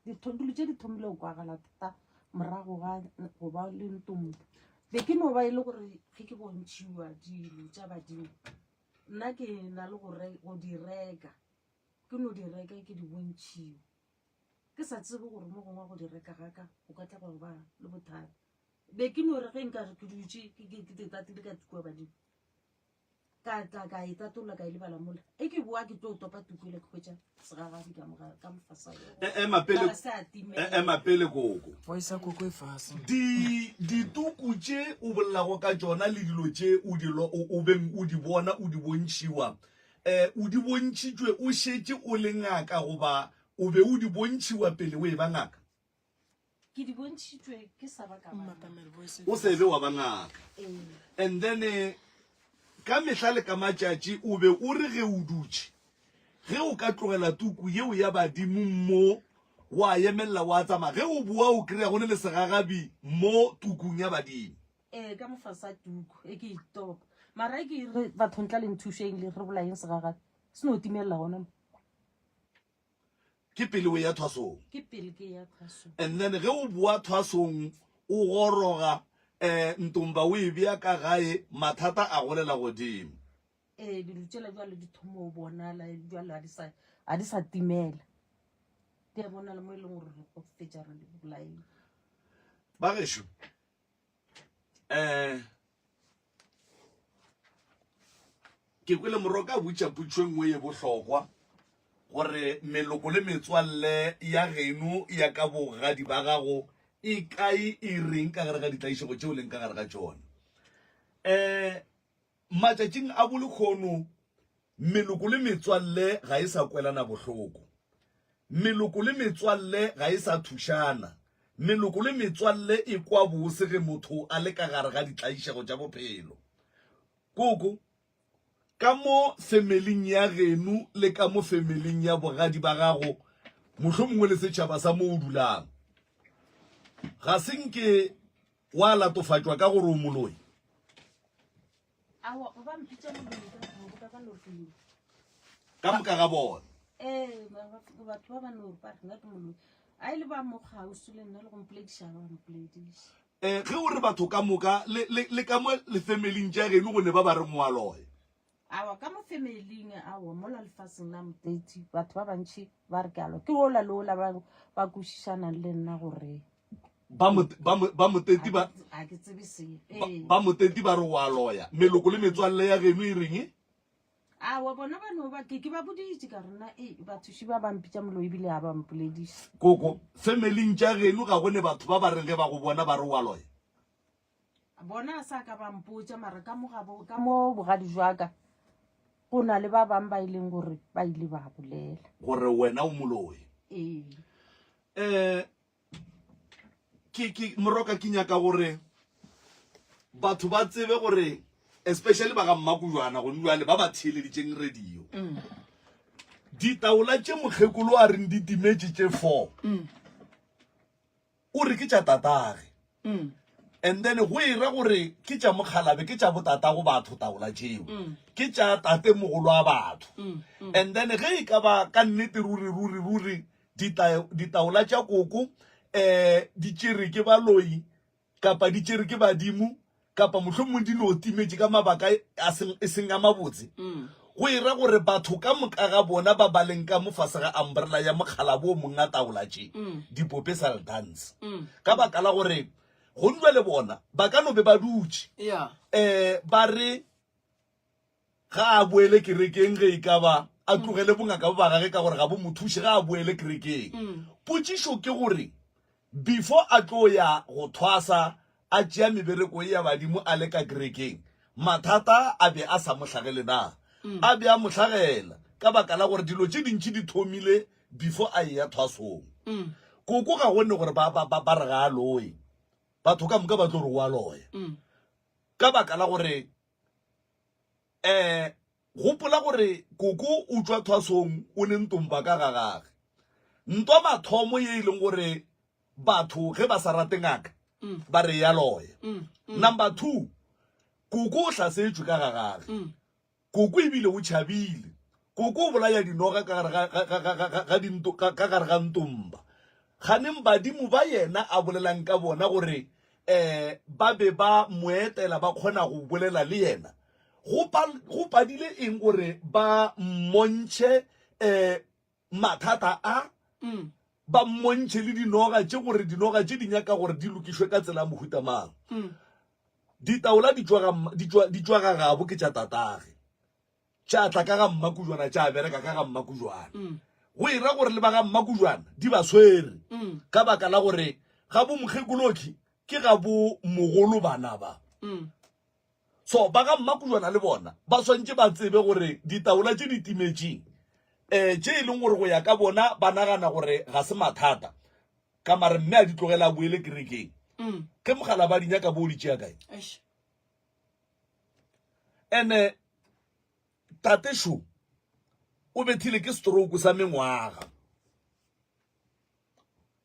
Ditho- dilo tše di thomile go kwagala thata morago ga go ba le ntompa be ke no ba e le gore ge ke bontšhiwa dilo tša badimo nna ke na le go re- go di reka ke no di reka ke di bontšhiwa ke sa tsebe gore mo gongwe go di reka gaka go ka tla go ba le bothata be ke no re ge nka re ke dutše ke tatile ka tukua badimo ka tla ka e tatolla ka e lebala mola e ke boa ke tlo topa tuku ele ke hwetša segagabi ka moga- ka mofasa
E- ema pele
Ka se a timela.
e- ema pele koko
Voice ya koko e fase.
di dituku tše o bolelago ka tšona le dilo tše o di lo- o o beng o di bona o di bontšhiwa um o di bontšhitšwe o šetše o le ngaka goba o be o di bontšhiwa pele o e ba ngaka
Ke di bontšhitšwe ke sa ba ka ba ngaka.
O se be wa ba ngaka. And then eh, ka mehla le ka matšatši o be o re ge o dutše, ge o ka tlogela tuku yeo ya badimo mo, wa emelela wa tsamaya, ge o boa o kry-a go ne le segagabi mo tukung ya badimo.
Ee, ka mo fase ga tuku e ke e topa. Mara e ke re batho ntla le nthušeng le re bolayeng segagabi, se no timelela gona mo.
Ke pele o ya thwasong.
Ke pele ke ya thwasong.
And then ge o boa thwasong o goroga eh ntomba o e bea ka gae mathata a golela godimo.
Ee, dilo tšela jwale di thoma go bonala jwale ga di sa ga di sa timela. Di a bonala mo e leng gore re go fetša re di bolaile.
Bagešo. Um ke kwele moroka a botša putšo e nngwe ye bohlokwa gore meloko le metswalle ya geno ya ka bogadi ba gago e kae e reng ka gare ga ditlaišego tšeo leng ka gare ga tšona. Um matšatšing a bolekgono meloko le metswalle ga e sa kwelana bohloko. Meloko le metswalle ga e sa thušana. Meloko le metswalle e kwa bose ge motho a le ka gare ga ditlaišego tša bophelo. Koko, ka mo femeling ya geno le ka mo femeling ya bogadi ba gago, mohlomongwe le setšhaba sa mo o dulang, ga se nke wa latofatšwa ka gore o moloi?
Aowa, ba mpitša moloi ka moka ba no re ke moloi.
Ka moka ga bona?
Ee, batho ba ba no re ba re nna ke moloi. A e le ba mo kgauswi le nna le go mpolediša ba mpolediša.
Eh, ge o re batho ka moka le, le, le ka mo lefemeling tša geno go ne ba ba reng wa loya?
Awa, ka mo femeling, awa, mola lefaseng la Moteti, batho ba bantši ba re ke a loya. Ke ola le ola ba, ba kwešišanang le nna gore
Ba mo, ba mo, ba Moteti ba,
ga ke tsebe se.
ba,
Ee.
ba Moteti ba re wa loya. Meloko le metswalle ya geno e reng?
Awa, bona ba no ba, ke, ke ba boditše ka re nna, ei, bathuši ba ba mpitša moloi ebile ga ba mpolediše.
Koko, femeling tša geno ga go ne batho ba ba reng ge ba go bona ba re wa loya?
Bona a sa ka ba mpotša, mara ka mo gabo, ka mo bogadi jwa ka, go na le ba bang ba e leng gore ba ile ba bolela.
Gore wena o moloi.
Ee.
Eh, ke ke moroka ke nyaka gore batho ba tsebe gore especially ba ga mmakujwana gone jale ba ba theeleditšeng radio mm. ditaola tše mokgekolo a reng di timetše tše four mm. o re ke tša tatage mm. and then go e ra gore ke tša mokgalabe ke tša botatago batho taola tšeo ke tša tate mogolo wa batho and then ge e ka ba ka nnete ruri ruri ruri Ditaola tša koko um di tšere ke baloi kapa di tšere ke badimo kapa mohlomongwe di no timetše ka mabaka a e seng a mabotse mm. go e ra gore batho ka moka ga bona ba ba leng ka mo fase ga umbrella ya mokgalabo o mong a taola tše mm. dipope sa dance mm. ka baka la gore go njwa le bona ba ka no be ba dutše um ba re Ga a boele kerekeng ge e ka ba a tlogele bongaka bo ba gage ka gore ga bo mo thuše ga a boele kerekeng. Potšišo ke gore before a tlo ya go thwasa a tšea mebereko e ya badimo a le ka kerekeng mathata a be a sa mo hlagele na? A be a mo hlagela ka baka la gore dilo tše dintši di thomile before a eya thwasong. Koko ga go ne gore ba, ba, ba, ba re ga a loye. Batho ka moka ba tlo re o a loya. Ka baka la gore um gopola gore koko o tšwa thwasong o ne ntompa ka ga gage ntwa mathomo ye e leng gore batho ge ba sa rate ngaka mm. ba re ya loya mm, mm. number 2 koko o hlasetšwe ka ga gage koko ebile o tšhabile koko o bolaya dinoga ka gare ga ntomba Kganeng badimo ba yena a bolelang ka bona gore um ba be ba mo etela ba kgona go bolela le yena, go, pa, go padile eng gore ba mmontšhe um mathata a, mm. ba mmontšhe le dinoga tše gore dinoga tše di nyaka gore di lokišwe ka tsela ya mohuta mang. Mm. Ditaola di tšwa ga gabo ke tša tatage. Tša tla ka ga Mmakujwana tša bereka ka ga Mmakujwana. Mm. Go e ra gore le ba ga Mmakujwana di ba swere. Mm. Ka baka la gore ga bo mokgekoloki ke ga bo mogolo bana ba. Mm. So ba ga Mmakujwana le bona ba swantše ba tsebe gore ditaola tše di timetšeng eh tše e leng gore go ya ka bona ba nagana gore ga se mathata ka mare mme a di tlogela a boele kerekeng. Mm. Ge mogala ba di nyaka bo di tšea kae? Ene tate šo o bethile ke stroke sa mengwaga.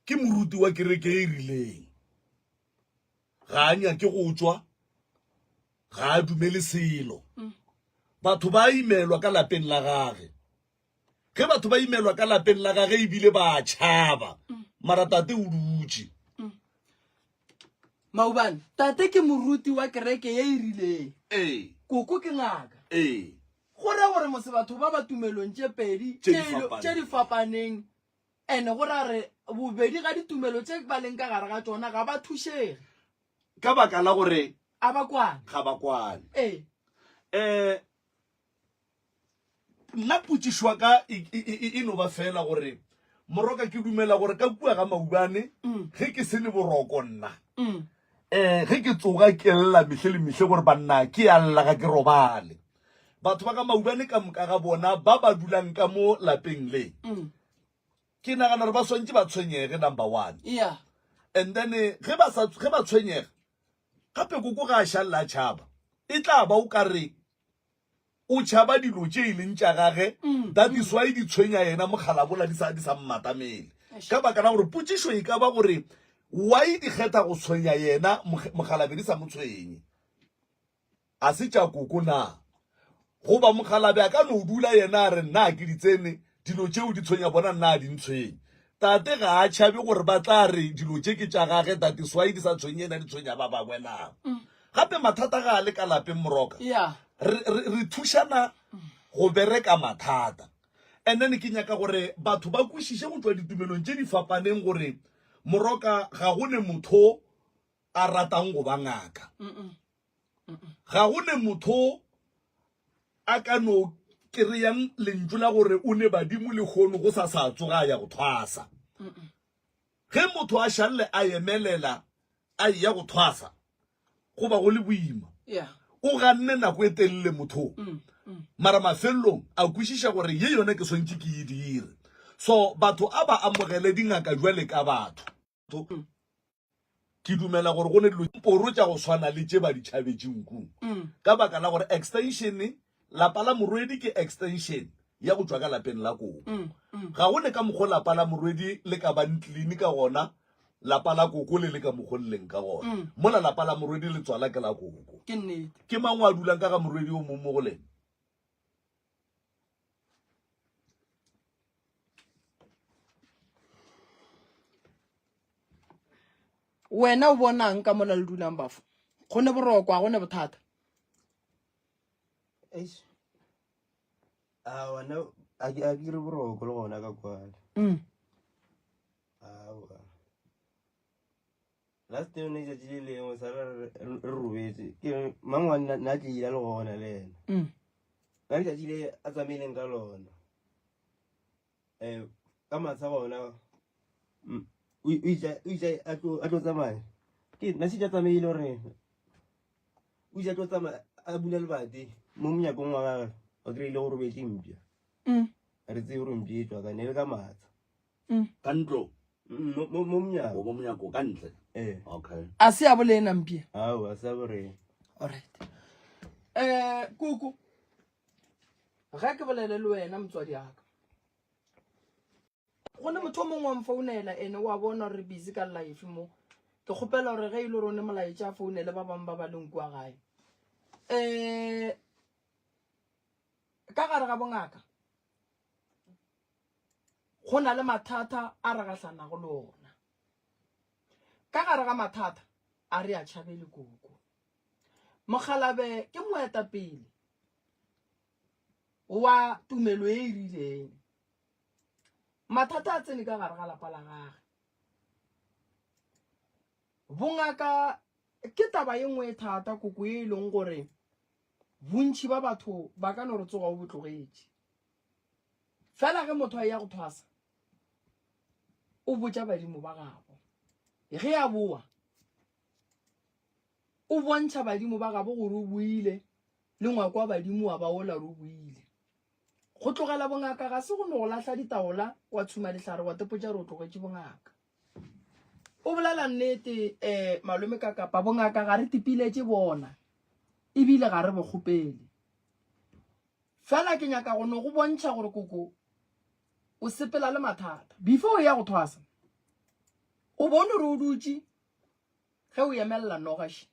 Ke moruti wa kereke e rileng. Ga a nyake go tšwa, ga a dumele selo. Batho ba imelwa ka lapeng la gage. Ge batho ba imelwa ka lapeng la gage ebile ba a tšhaba, mara tate o dutše.
Maobane, tate ke moruti wa kereke ye e rileng.
Ee.
Koko ke ngaka.
Ee.
Go ra gore mose batho ba ba tumelong tše pedi tše di fapaneng, ene go ra re bobedi ga ditumelo tše ba leng ka gare ga tšona ga ba thušege.
Ka baka la gore.
A ba kwane.
Ga ba kwane.
Ee.
Um nna potšišo wa ka e, e, e, e no ba fela gore moroka ke dumela gore ka kua ga maubane mm. ge ke se ne boroko nna um ge ke tsoga ke lla mehle le mehle gore banna ke a lla ga ke robale batho ba ka maubane ka moka ga bona ba ba dulang ka mo lapeng le mm. ke nagana gore ba swantse ba tshwenyege number one
yeah.
and then eh, ge ba sa ge ba tshwenyega gape koko ga a šalela a tšhaba e tla ba o ka re o tšhaba dilo tše e leng tša gage mm, that is mm. why di tshwenya yena mokgalabola di sa di sa mmatamele ka baka la gore potšišo e ka ba gore why di kgetha go tshwenya yena mokgalabe di sa mo tshwenye A se tša koko na? Goba mokgalabje a ka no dula yena a re, Nna ga ke di tsene, dilo tšeo di tshwenya bona, nna ga di ntshwenye. Tate ga a tšhabe gore ba tla re dilo tše ke tša gage, that is why di sa tshwenye yena di tshwenya ba bangwe na? Gape mathata ga a le ka lapeng Moroka.
Yeah.
Re, re, re thušana go bereka mathata. And then ke nyaka gore batho ba kwešiše go tšwa ditumelong tše di fapaneng gore Moroka ga go ne motho a ratang go ba ngaka. Ga go ne motho a ka no kereyang lentšu la gore o ne badimo lehono go sa sa tsoga a ya go thwasa. Ge motho a šalle a emelela a eya go thwasa, go ba go le boima. O ganne nako e telele motho, mara mafelelong a kwešiša gore ye yone ke swantše ke e dire. So batho a ba amogele dingaka bjale ka batho. Ke dumela gore go ne dilo poro tša go swana le tše ba di tšhabetšeng kung ka baka la gore extension, lapa la morwedi ke extension ya go tšwa ka lapeng la koko. Ga go ne ka mokgo lapa la morwedi le ka bang clean ka gona, lapa la koko le le ka mokgo le leng ka gona. Mola lapa la morwedi le tswala ke la koko.
Ke nnete.
Ke mang o a dulang ka ga morwedi o mong mo go lena?
Wena o bonang ka mola le dulang bafo? Go ne boroko, a go ne bothata?
Eish. Aowa, nna a ke a ke re boroko le gona ka kwale.
Mm.
Aowa. Last time ne tšatši le lengwe sa re re robetse. Ke mang wa nna na tlile le gona le yena.
Mm.
Ka letšatši le a tsamaileng ka lona. um ka matsha gona mm, o itse a tlo tsamaya ke nna šetše a tsamaile gore o itse a tlo tsamaya a bula lebati mo monyakong wa gagwe o kry-ile go robetse mpša
mm.
re tsebe gore mpša e tswa ka ne le ka matsha
mm.
ka ntlo
mo monyako
mo monyako ka ntle
ee
okay
a se ya bolena mpša
ao a se ya borena
alright um kuku Ge ke bolele le wena motswadi aka go ne motho o mongwe wa mfounela ene wa bona gore re busy ka life mo ke kgopela gore ge e le gore o ne molaetša a founele ba bangwe ba ba leng kua gae um ka gare ga bongaka go na le mathata a re gahlanago le ona ka gare ga mathata a re a tšhabele koko Mokgalabe ke moetapele wa tumelo e e rileng. Mathata a tsene ka gare ga lapa la gage. Bongaka ke taba ye nngwe e thata koko e leng gore bontši ba batho ba ka no re tsoga o bo tlogetše. Fela ge motho a eya go thwasa o botša badimo ba gabo. Ge a boa O bontšha badimo ba gabo gore o boile, le ngwako wa badimo wa ba ola gore o boile. Go tlogela bongaka ga se go no go lahla ditaola wa tshuma dihlare wa tepotša gore o tlogetše bongaka. O bolela nnete um malome ka kapa bongaka ga re tipiletše bona ebile ga re bo kgopele. Fela ke nyaka go no go bontšha gore koko o sepela le mathata. Before o ya go thwasa o bone gore o dutše Ge o emelela noga še,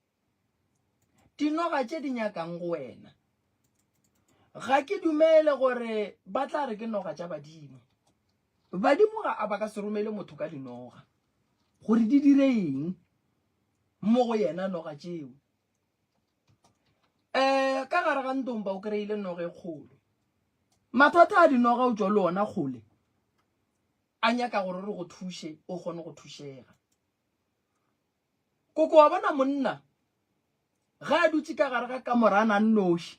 dinoga tše di nyakang go wena. Ga ke dumele gore ba tla re ke noga tša badimo. Badimo ga a ba ka se romele motho ka dinoga gore di dire eng mo go yena noga tšeo. Um ka gare ga ntomba o kry-ile noga e kgolo. Mathata a dinoga o tšwa le ona kgole a nyaka gore re go thuše o kgone go thušega. Koko wa bona monna. Ge a dutše ka gare ga kamora a na nnoši.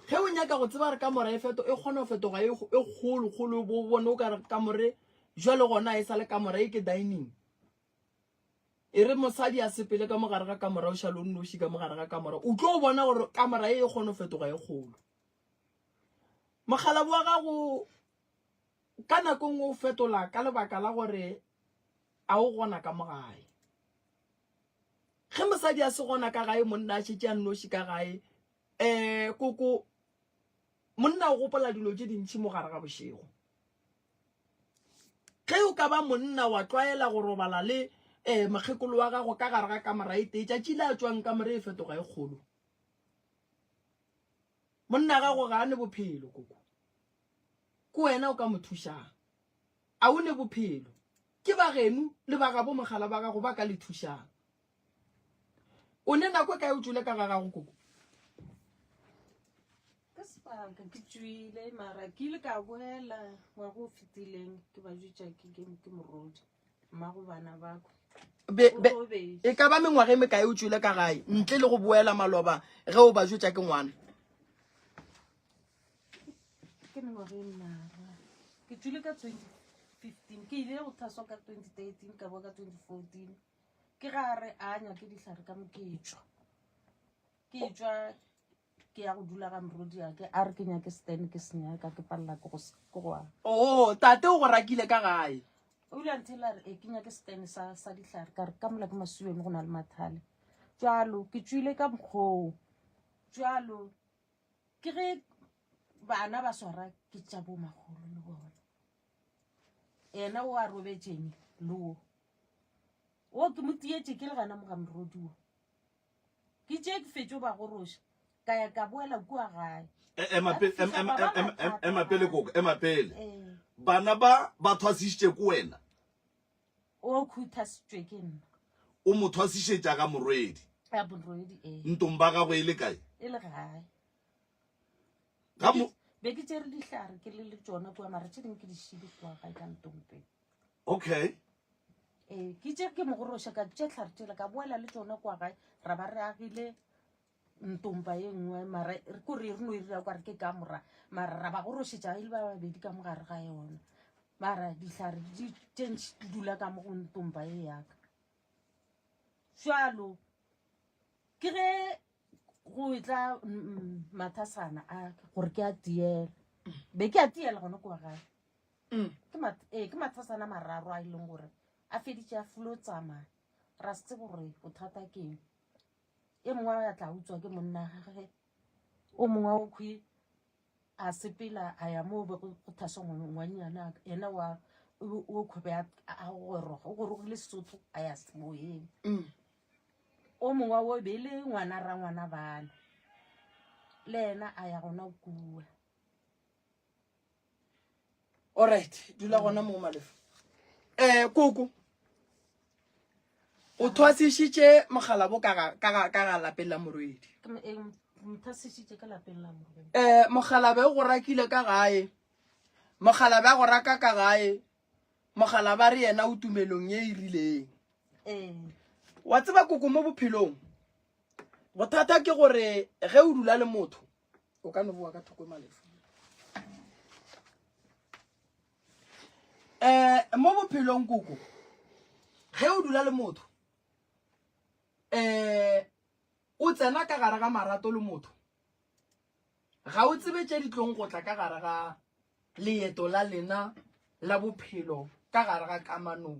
Ge o nyaka go tseba gore kamora e feto e kgona go fetoga e e kgolo kgolo bo bone o ka re kamore jwale gona e sa le kamora e ke dining. E re mosadi a sepele ka mogare ga kamora o šale o nnoši ka mogare ga kamora o tlo bona gore kamora e e kgona go fetoga e kgolo. Mokgalabo wa gago ka nako e nngwe o fetola ka lebaka la gore a o gona ka mo gae. Ge mosadi a se gona ka gae monna a šetše a nnoši ka gae um koko monna o gopola dilo tše dintši mo gare ga bošego. Ge o ka ba monna wa tlwaela go robala le um mokgekolo wa gago ka gare ga kamora e tee tšatši le a tšwang kamora e fetoga e kgolo. Monna gago ga a ne bophelo koko. Ke wena o ka mo thušang. A o ne bophelo? Ke ba geno le ba gabo mogala ba gago ba ka le thušang. O ne nako e kae o tšwele ka ga gago koko?
Ka sebaka ke tšwile mara ke ile ka boela ngwaga o fetileng ke ba jwetša ke ke ke morodi mmago bana ba ko.
Be,
O
be,
robetše.
e ka ba mengwaga e mekae o tšwele ka gae ntle le go boela maloba ge o ba jwetša ke ngwana?
Ke mengwaga e mmalwa. Ke tšwile ka 2015 ke ile go thaswa ka 2013 ka boa ka 2014 ke ga a re a nyake dihlare ka mo ke tšwa. Ke tšwa ke ya go dula ga morwediake a re ke nyake stand ke se nyaka ke palela ke go ke go a.
Oo, tate o go rakile ka gae.
O ile a nthela a re e ke nyake stand sa sa dihlare ka re ka mola ke masuweng go na le mathale. Jwalo ke tšwile ka mokgoo. Jwalo ke ge bana ba swara ke tša bo magolo le bona yena o a robetšeng le wo o ke mo tietše ke le gana mo ga morodi wo ke tše ke fetšo ba goroša ka ya ka boela kua gae
E- ema pe-
Ba
em-
fihla
em-
ba ba
em- em-
mathata
ema pele
gae.
koko ema pele
Ee.
bana ba ba thwasišitše ko wena
O khuthasitšwe ke nna.
O mo thwasišetša ga morwedi.
Ga morwedi, ee.
Ntong ba gagwe e le kae?
E le gae.
Ga mo.
Be ke tšere dihlare ke le le tšona kua mara tše dingwe ke di šile kua gae ka ntompeng.
Okay.
Ee, ke tše ke mo goroša ka tše hlare tšela ka boela le tšona kua gae ra ba re agile ntompa ye nngwe mara re ko re re no e dira kwa re ke kamora mara ra ba gorošetša e le ba babedi ka mogare ga yona mara dihlare di tše ntši di dula ka mo go ntompa ye yaka jalo ke ge go etla mathasana a gore ke a tiela be ke a tiela gona kua gae ee ke mathasana mararo a e leng gore a feditše a fulo tsamaya ra se tsebe gore bothata ke eng e mongwe a tla utswa ke monna gage o mongwe o khwi a sepela a ya mo be go thaswa ngwannyana yena wa o khwe a goroga o gorogile Sesotho a ya semoyeng mm. o mongwe o be le ngwana ra ngwana bana le yena a ya gona kua
Alright, dula gona mo Malefa. Eh koko. O thwasišitše mogalabo ka ga ka ga ka ga lapeng la morwedi.
Ke mo- eh, mthwasišitše ka lapeng la morwedi
Eh mogalabe o go rakile ka gae. Mogalabe a go raka ka gae. Mogalabe a re yena o tumelong ye e rileng.
ee
Wa tseba koko mo bophelong. Bothata ke gore ge o dula le motho o ka no boa ka thoko malefa um mo bophelong koko ge o dula le motho um o tsena ka gare ga marato le motho ga o tsebe tše di tlong go tla ka gare ga leeto la lena la bophelo ka gare ga kamano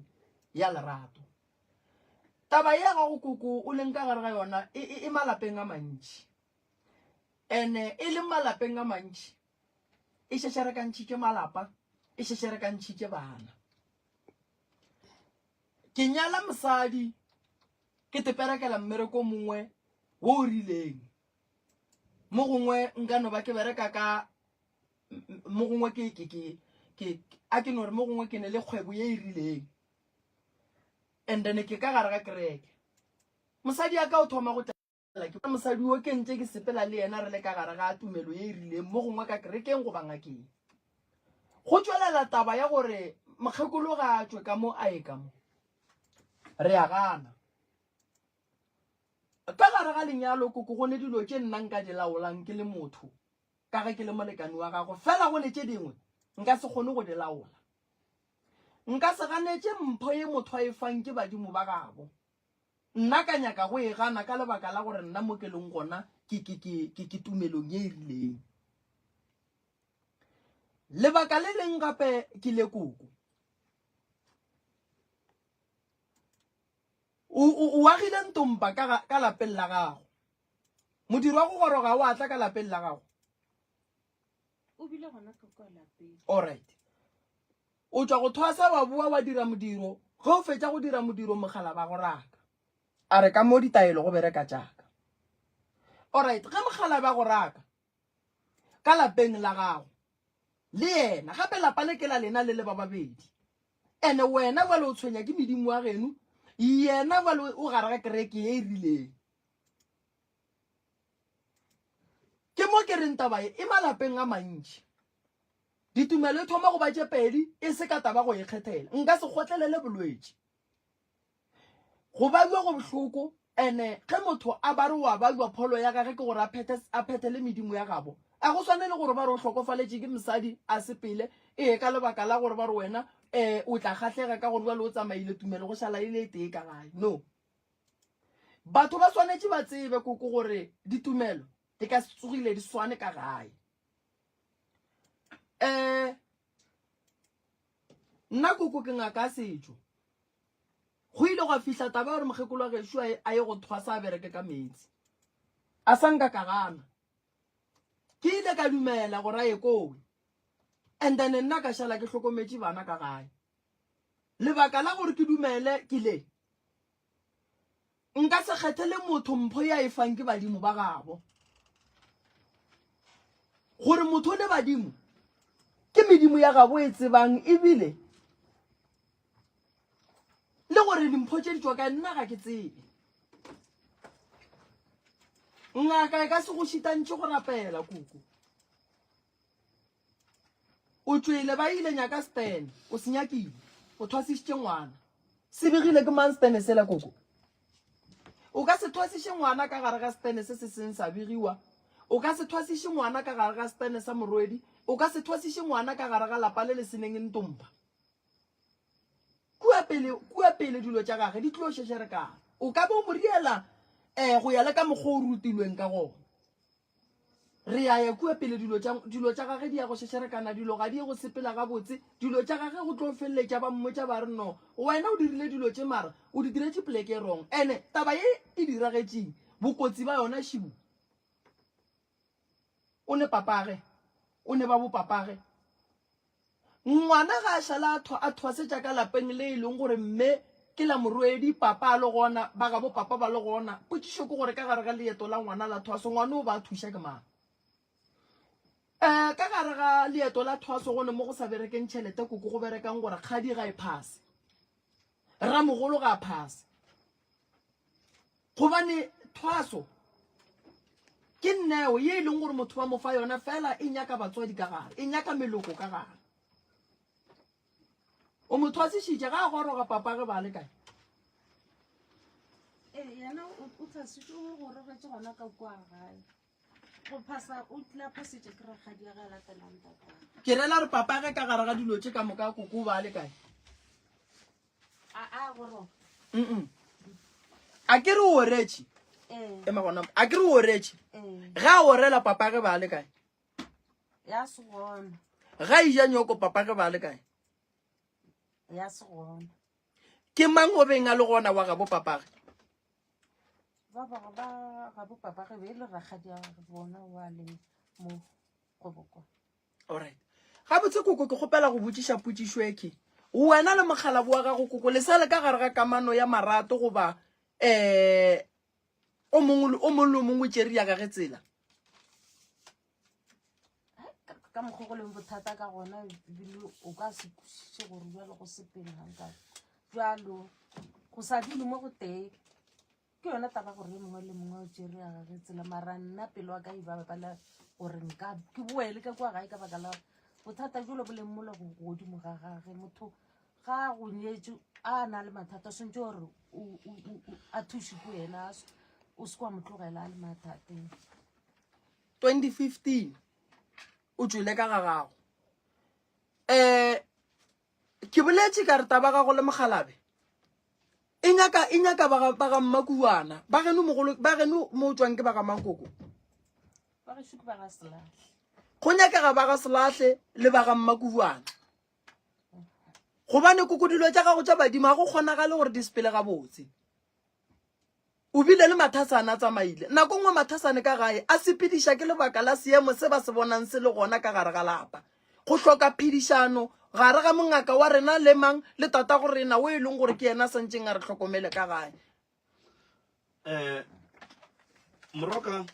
ya lerato taba ya gago koko o leng ka gare ga yona e, e, e malapeng a mantši Ene e le malapeng a mantši e šešerekantšhitše malapa, e šešerekantšhitše bana. Ke nyala mosadi ke teperekela mmereko o mongwe wo o rileng. Mo gongwe nka no ba ke bereka ka mo gongwe ke ke ke ke a ke no re mo gongwe ke ne le kgwebo ye e rileng. And then ke ka gare ga kereke. Mosadi ya ka o thoma go Ke mosadi wo ke ntše ke sepela le yena re le ka gare ga tumelo ye e rileng, mo gongwe ka kerekeng goba ngakeng. Go tšwelela taba ya gore mokgekolo ga a tšwe ka mo a ye ka mo. Re a gana. Ka gare ga lenyalo koko go ne dilo tše nna nka di laolang ke le motho ka ge ke le molekani wa gago, fela go ne tše dingwe nka se kgone go di laola. Nka se ganetše mpho ye motho a e fang ke badimo ba gabo. Nna ka nyaka go e gana ka lebaka la gore nna mo ke leng gona ke, ke, ke, ke, ke tumelong ye e rileng. Lebaka le leng gape ke le koko. O, o, o agile ntompa ka, ka lapeng la gago. Modiro wa go goroga o a tla ka lapeng la gago.
O bile gona ka kwa lapeng.
All right. O tšwa go thwasa wa boa wa dira modiro, ge o fetša go dira modiro mogala ba go raka. A re ka mo ditaelo go bereka tšaka. All right, ge mogala ba go raka ka lapeng la gago le yena gape lapa le ke la lena le le ba babedi. Ene wena jwale o tshwenya ke medimo wa geno, yena jwale o gare ga kereke ye e rileng. Ke mo ke reng taba ye e malapeng a mantši. Ditumelo e thoma go ba tše pedi e se ka taba go ikgethela. Nka se kgotlelele bolwetši. Go babja go bohloko ene ge motho a ba re wa babja pholo ya gage ke gore a phethe a phethele medimo ya gabo. A go swane le gore ba re o hlokofaletše ke mosadi a sepele ee ka lebaka la gore ba re wena um o tla kgahlega ka gore bjale o tsamaile tumelo go šala e le e tee ka gae. No. Batho ba swanetše ba tsebe koko gore ditumelo di ka se tsogile di swane ka gae. Um nna koko ke ngaka ya setšo. Go ile gwa fihla taba ya gore mokgekolo wa gešo a ye go thwasa a bereke ka meetse. A sa nka ka gana. Ke ile ka dumela gore a ye kowe. And then nna ka šala ke hlokometše bana ka gae. Lebaka la gore ke dumele ke le, Nka se kgethele motho mpho ye a e fang ke badimo ba gabo. Gore motho le badimo ke medimo ya gabo e tsebang ebile le gore dimpho tše di tšwa kae nna ga ke tsebe. Ngaka e ka se go šitantše go rapela kuku. O tšwele ba ile nyaka Stan, o se nyakile. O thwasišitše ngwana. Se begile ke mang Stan sela koko? O ka se thwasiše ngwana ka gare ga Stan se se seng sa begiwa. O ka se thwasiše ngwana ka gare ga Stan sa morwedi. O ka se thwasiše ngwana ka gare ga lapa le le seneng ntompa. Kua pele, kua pele dilo tša gage di tlo šešerekana. O ka be o mo riela eh, go ya le ka mokgwa o rutilweng ka gona. Re a ya kua pele, dilo tša, dilo tša gage di ya go šešerekana, dilo ga di ye go sepela gabotse, dilo tša gage go tlo feleletša ba mmotša ba re, No, wena o dirile dilo tše mara o di diretše poleke e wrong. Ene taba ye e diragetšeng, bokotsi ba yona šibu. O ne papage, o ne ba bopapage. Ngwana ga a šala a thwa, a thwasetša ka lapeng le e leng gore mme ke la morwedi, papa a le gona, ba gabo papa ba le gona. Potšišo ke gore ka gare ga leeto la ngwana la thwaso, ngwana o ba a thuša ke mang? Um ka gare ga leeto la thwaso go ne mo go sa berekeng tšhelete koko go berekang gore kgadi ga e phase, ramogolo ga a phase. Gobane thwaso ke neo ye e leng gore motho ba mo fa yona fela e nyaka batswadi ka gare, e nyaka meloko ka gare. O mo thwasišitše ga a goroga papa ge ba le kae?
Ee, yena o thwasitše o gorogetše gona ka kua gae. Go phasa o tlile a phasitše ke rakgadi ya ge a latelang tatagwe.
Ke rela re papa ge ka gare ga dilo tše ka moka koko o ba le kae?
A a goroga.
Mm-mm. A ke re o oretše?
Ee.
Ema gona. A ke re o oretše?
Ee.
Ge a orela papa ge ba le kae?
Ya se gona.
Ga e ja nyoko papa ge ba le kae?
Ya se gona.
Ke mang o beng a le gona wa gabo papage?
Ba ba ba gabo papage be e le rakgadi ya bona wa le mo kgobokwa.
Alright. Gabotse koko ke kgopela go botšiša potšišo e ke. Wena le mokgalabo wa gago koko le sa le ka gare ga kamano ya marato goba eh o mongwe o mongwe le o mongwe tšere ya gage tsela?
Ka mokgwa go leng bothata ka gona ebile o ka se kwešiše gore bjalo go sepelang ka bjalo go sa dule mo go tee Ke yona taba gore yo mongwe le mongwe o tšere ya gage tsela mara nna pelo wa ka e ba bala gore nka ke boele ka kua gae ka baka la bothata jolo bo leng mola go godimo ga gage motho ga go nyetše a na le mathata o swantse gore a thuše ko yena. O se kwa mo tlogela a le mathateng.
2015 o tšwele ka ga gago. Um ke boletše ka re taba gago le mokgalabe e nyaka e nyaka ba ga ba ga mmakuwana ba geno mogolo ba geno mo o tšwang ke ba ga makoko
Ba gešo ke ba ga Selahle.
go nyakega ba ga selahle le ba ga mmakuwana gobane koko dilo tša gago tša badimo ga go kgonagale gore di sepele gabotse O bile le mathasane a tsamaile. Nako nngwe mathasane ka gae a sepediša ke lebaka la seemo se ba se bonang se le gona ka gare ga lapa. Go hloka phedišano gare ga mongaka wa rena le mang le tatago rena o e leng gore ke yena a santšeng a re hlokomele ka gae.
Um Moroka,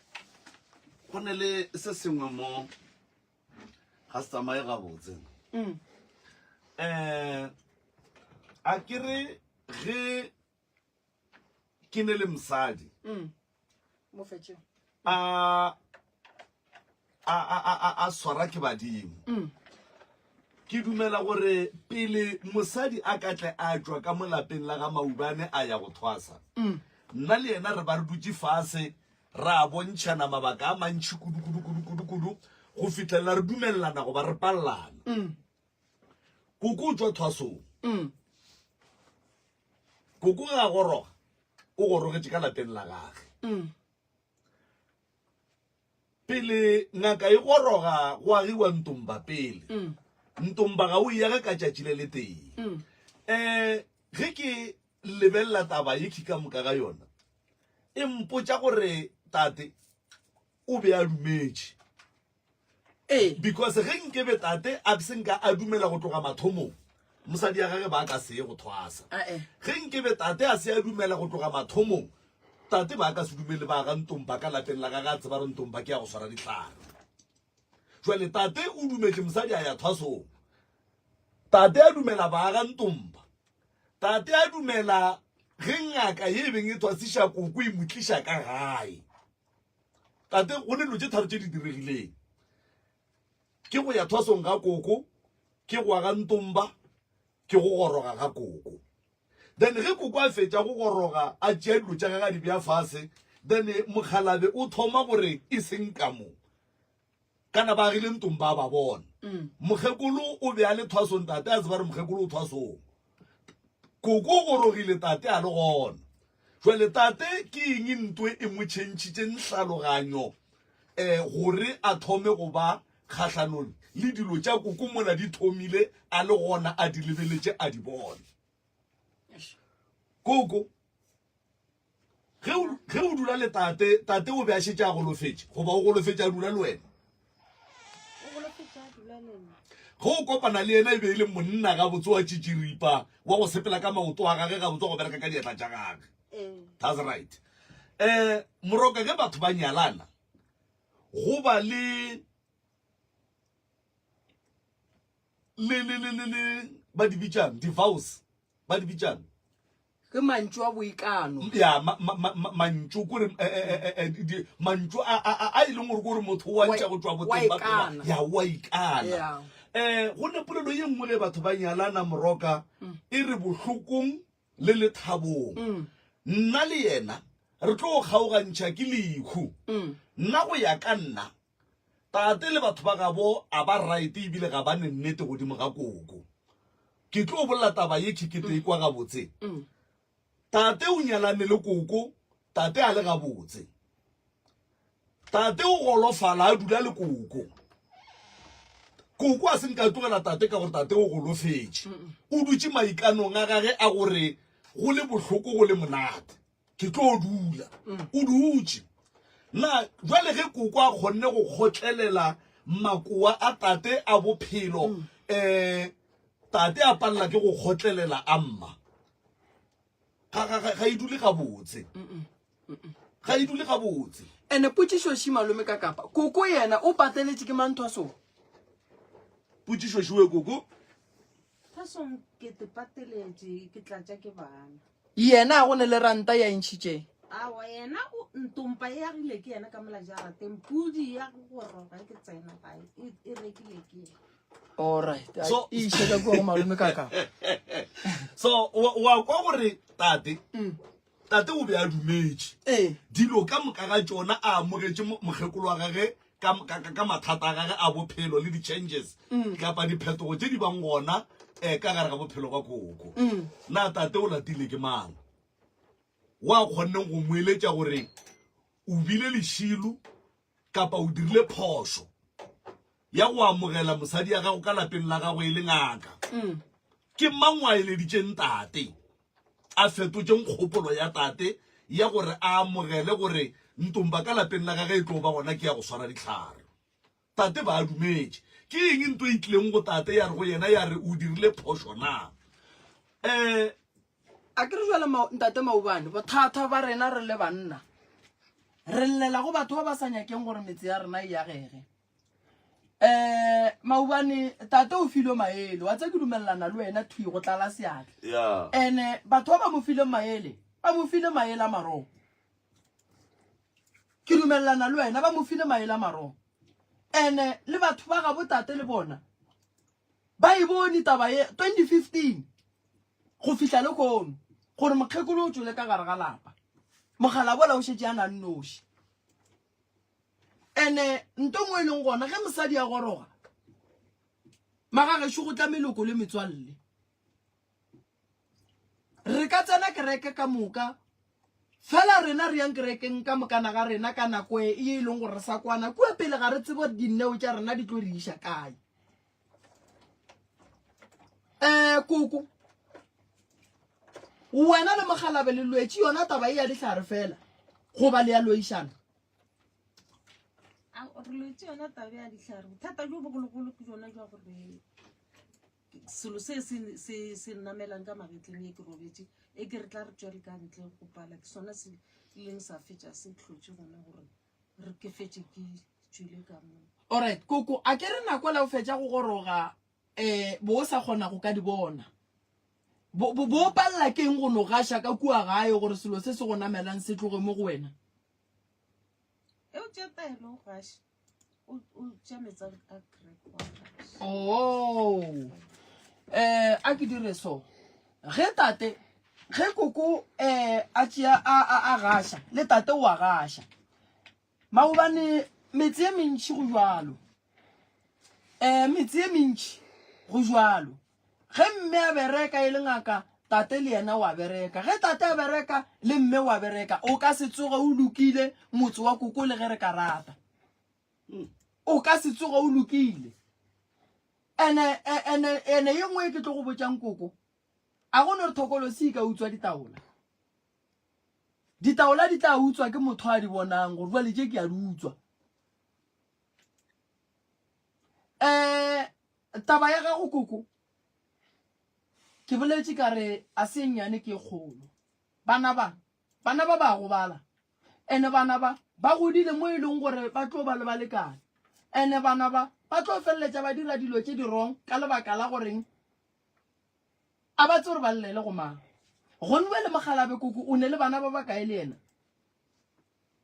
go ne le se sengwe mo ga se tsamaye gabotse. Um a ke re ge ke ne le mosadi mm. a a a a a swara ke badimo mm. ke dumela gore pele mosadi a ka tle a tšwa ka molapeng la ga maubane a ya go thwasa mm. nna le yena re ba re dutše fase ra bontšhana mabaka a mantšhi kudu kudu kudu kudu kudu go fihlelela re dumelelana goba re palelana mm. koko o tšwa thwasong mm. Koko ge a goroga, o gorogetše ka lapeng la gage. Mm. Pele ngaka e goroga go agiwa ntomba pele. Mm. Ntomba ga o e age ka tšatši le letee. Mm. Eh, ge ke lebelela taba ye ka moka ga yona, e mpotša gore tate o be a dumetše.
Ee.
Because ge nkebe tate a se nka a dumela go tloga mathomong, mosadi ya gage ba ka se ye go thwasa.
Ae.
Ge nkebe tate a se a dumela go tloga mathomong, tate ba ka se dumele ba ga ntomba ka lapeng la gage a tseba gore ntomba ke ya go swara dihlare. Jwale tate o dumetše mosadi a ya thwasong. Tate a dumela ba ga ntomba. Tate a dumela ge ngaka ye e beng e thwasiša koko e mo tliša ka gae. Tate, go ne dilo tše tharo tše di diregileng. Ke go ya thwasong ga koko, ke go aga ntomba, ke go goroga ga koko. Then ge koko a fetša go goroga, a tšea dilo tša gage a di bea fase, then mokgalabe o thoma gore e seng ka mo. Kana ba agile ntomba a ba bona. Mokgekolo o be a le thwasong, tate a tseba gore mokgekolo o thwasong. Koko o gorogile tate a le gona. Jwale tate ke eng ntwe e mo tšhentšhitšeng hlaloganyo um gore a thome go ba kgahlanong le dilo tša koko mola di thomile a le gona a di lebeletše a di bona. Koko Ge o, ge o dula le tate, tate o be a šetše a golofetše, goba o golofetše a dula le wena?
O golofetše a dula le nna.
Ge o kopana le yena e be e le monna gabotse wa tšitširipa, wa go sepela ka maoto a gage gabotse, wa go bereka ka diatla tša gage.
Ee.
That's right. Eh, Moroka, ge batho ba nyalana, go ba le le le le le le ba di bitšang di-vows ba di bitšang
Ke mantšu a boikano.
Ya, ma, ma, ma, ma, mantšu kore eh, eh, eh, eh, di, mantšu a, a, a, a e leng gore kore motho wa ntša go tšwa boteng ba pelo. Ya, wa ikana.
Ya.
Eh, go ne polelo ye nngwe ge batho ba nyalana moroka mm. e re bohlokong le lethabong. Mm. Nna le yena re tlo kgaogantšha ke lehu. Mm. Nna go ya ka nna tate le batho ba gabo a ba right ebile ga ba ne nnete godimo ga koko. Ke tlo bolela taba ye khikete e kwa gabotse. Tate o nyalane le koko, tate a le gabotse. Tate o golofala a dula le koko. Koko a se nka tlogela tate ka gore tate o golofetše. O dutše maikanong a gage a gore go le bohloko go le monate. Ke tlo dula. O dutše. Na jwale ge koko a kgonne go kgotlelela makoa a tate a bophelo, um tate a palela ke go kgotlelela a mma, ga, ga, ga, ga e dule gabotse. Ga e dule gabotse.
Ene potšišo ši malome ka kapa, koko yena o pateletše ke mang thwasong?
Potšišo šiwe koko.
Thwasong ke te pateletše ke tlatša ke bana.
Yena a go ne le ranta ya e ntšhitšeng?
Aowa yena o ntompa e agile ke yena ka mola jarateng pudi ya go goroga ke tsena gae e, e rekile ke yena.
Alright,
So-
e iše ka kua go malome ka kapa.
So wa, wa kwa gore tate mm. Tate o be a dumetše
Ee.
dilo ka moka ga tšona, a amogetše mokgekolo wa gage ka, ka, ka, ka mathata a gage a bophelo le di-changes kapa diphetogo tše di bang gona um ka gare ga bophelo ba koko. Na tate o latile ke mang wa kgonneng go mo eletša gore o bile lešilo kapa o dirile phošo ya go amogela mosadi ya gago ka lapeng la gago e le ngaka? Ke mang wa eleditšeng tate a fetotšeng kgopolo ya tate ya gore a amogele gore ntomba ka lapeng la gage e tlo ba gona ke ya go swara dihlare? Tate ba a dumetše. Ke eng nto e tlileng go tate ya re go yena ya re o dirile phošo na? Um
A ke re jwale ntate Maubane, bothata ba rena re le banna re llela go batho ba ba sa nyakeng gore metse ya rena e agege. Um Maubane tate o filwe maele, wa tse ke dumelelana le wena thwi go tlala seatla.
Yeah.
Ene batho ba ba mo fileng maele, ba mo file maele a marong. Ke dumelelana le wena, ba mo file maele a marong. Ene le batho ba gabo tate le bona ba e bone taba ye 2015 go fihla le kono gore mokgekolo o tšwele ka gare ga lapa mogalabola o šetše a na nnoši. Ene nto ngwe e leng gona ge mosadi a goroga magagešo go tla meloko le metswalle. Re ka tsena kereke ka moka fela rena re yang kerekeng ka mokana ga rena ka nako e e leng gore re sa kwana kua pele ga re tsebo dineo tša rena di tlo re iša kae. Um koko wena le mogalabe le lwetše yona taba e ya dihlare fela goba le ya loišana?
Re lwetše yona taba ya dihlare. Bothata bjo bogologolo ke jona jwa gore selo se se se se nnamelang ka magetleng e ke robetše e ke re tla re tšwele ka ntle go pala ke sona se ileng sa fetša se tlhotše gona gore re ke fetše ke tšwile ka mo.
Alright koko, a ke re nako la o fetša go goroga um bo o sa kgona go ka di bona bo bo bo palela ke eng go no gaša ka kua gae gore selo se se go namelang se tloge mo go wena?
E o tšea taelo o gaše o o tšea metsi a crack wa gaša.
Oh. Eh a ke dire so. Ge tate ge koko eh a tšea a a a gaša le tate o a gaša. Maobane metse e mentši go jwalo. Eh metse e mentši go jwalo. Ge mme a bereka e le ngaka, tate le yena wa bereka. Ge tate a bereka le mme wa bereka, o ka se tsoge o lokile motse wa koko le ge re ka rata. O ka se tsoge o lokile. Ene ene ene ye nngwe e ke tlo go botšang koko, a go no re thokolosi e ka utswa ditaola. Ditaola di tla utswa ke motho a di bonang gore jwale tše ke a di utswa. Eh Taba ya gago koko, ke boletše ka re a se nnyane ke e kgolo. Bana ba, bana ba ba gobala. Ene bana ba, ba godile mo e leng gore ba tlo ba le balekane. Ene bana ba, ba tlo feleletša ba dira dilo tše di wrong ka lebaka la goreng a ba tsebe gore ba llele go mang. Gonwe le mokgalabe koko o ne le bana ba bakae le yena?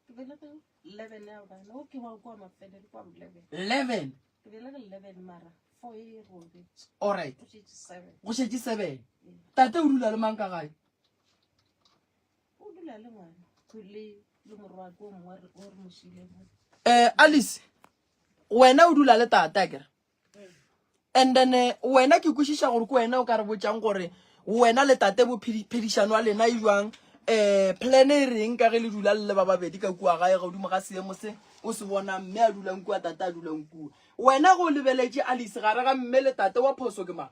Ke belege 11 ya bana. O ke wa kwa mafelelo kwa 11.
11.
Ke belege 11 mara 4 e robetše.
Alright.
Go šetše 7.
Go šetše 7. Tate o dula le mang ka gae?
O dula le ngwana le le morwa ko mongwe o re mo šile.
Eh Alice, wena o dula le tate akere? And then eh, wena ke kwešiša gore ke wena o ka re botšang gore wena le tate bo phedišano ya lena e jwang um plan e reng ka ge le dula le le ba babedi ka kua gae godimo ga seemo se o se bonang mme a dulang kua tate a dulang kua wena go lebeletše Alice gare ga mme le tate wa phoso ke mang?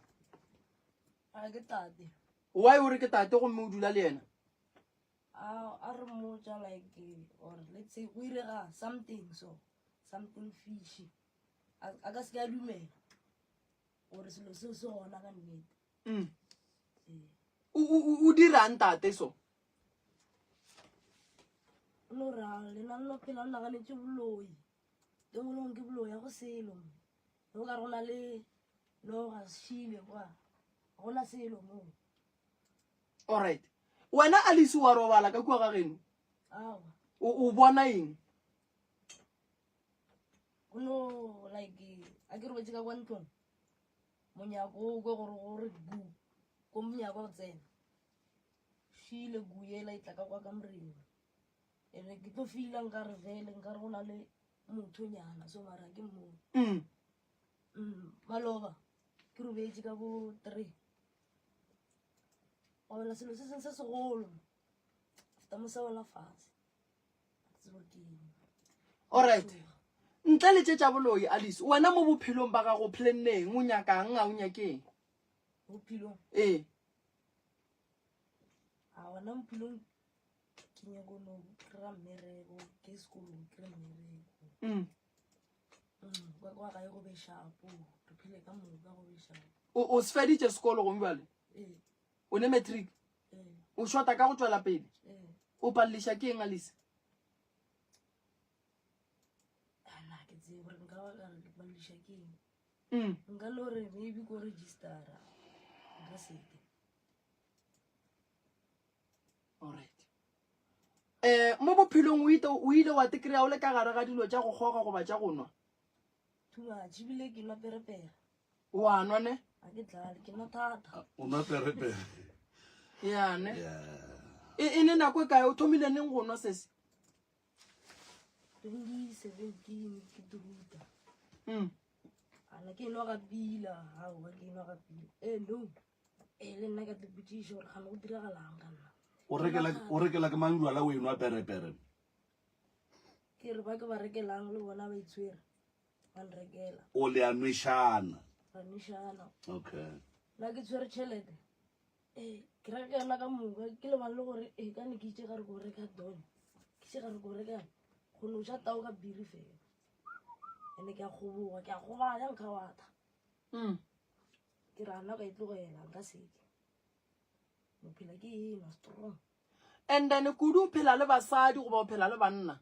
A ke tate.
Why o re ke tate gomme o dula le yena?
A a re mmotša like or let's say go irega something so something fishy. A ka se ke a dumela gore selo seo se gona ka nnete.
Mm. Ee. O dirang tate so?
O no ra lena le no phela le naganetše boloi. Tengolong ke boloi ya go selo. Go ka re go na le noga šile kwa. Ga gona selo moo.
Alright. Wena Alice wa robala ka kua ga geno?
Aowa.
O bona eng?
Go no like a ke robetše ka kwa ntlong monyako o kwe gore gore gu ko monyako go tsena. file kuyela e tla ka kwa kamoreng. Ene ke tlo fila nkare vele nkare go na le mothonyana so mara ke mmone.
Mm.
Mm, maloba ke robetše ka bo 3. Wa wela selo se sengwe se segolo. After mo sa wela fase. Ga ke tsebe gore ke eng.
Alright. Ntle le tše tša boloi Alice, wena mo bophelong ba gago o planneng, o nyakang, a o nyakeng?
Bophelong?
Ee.
A gona bophelong ke nyako no kry-a mmereko, ke sekolong kry mmereko.
Mm.
Mm, kwa kwa gae go be shapo, re phele ka moka go be shapo.
O o se feditše sekolo gomme bjale?
Ee.
O ne matric?
Ee.
O shota ka go tšwela pele?
Ee.
O paleliša ke eng Alice?
Ana ke tsebe gore nka ba ka re ke paleliša ke eng.
Mm.
Nka no re maybe ko registera nka seke.
Alright. Eh, mo bophelong o ite o ile wa te kry-a o le ka gare ga dilo tša go kgoga goba tša go nwa?
Too much ebile ke nwa perepere.
Wa nwa ne?
A ke dlale, ke nwa thata.
O nwa perepere.
Ya ne?
Yeah.
E, e ne nako e kae o thomile neng go nwa sese?
2017 ke druta.
Mm.
Ana ke nwa ga pila, aowa ke nwa ga pila. Eh no. Eh le nna ka te botšiša gore gane go diragalang ka nna.
O rekela o rekela ke mang jwala o enwa perepere?
Ke re ba ke ba rekelang le bona ba itshwere. Ba nrekela.
O le a nwešana.
Ra nwešana.
Okay.
Nna ke tshwere tšhelete. Ee, ke reka yona ka moka ke lebang le gore ee ka ne ke itše ga re ko reka don ke itše ga re ko reka go no ja tao ka biri fela ene ke a kgoboga ke a gobala nkga watha
Mm.
ke re ana ka e tlogela nka seke no phela ke enwa strong
And then kudu o phela le basadi goba o phela le banna?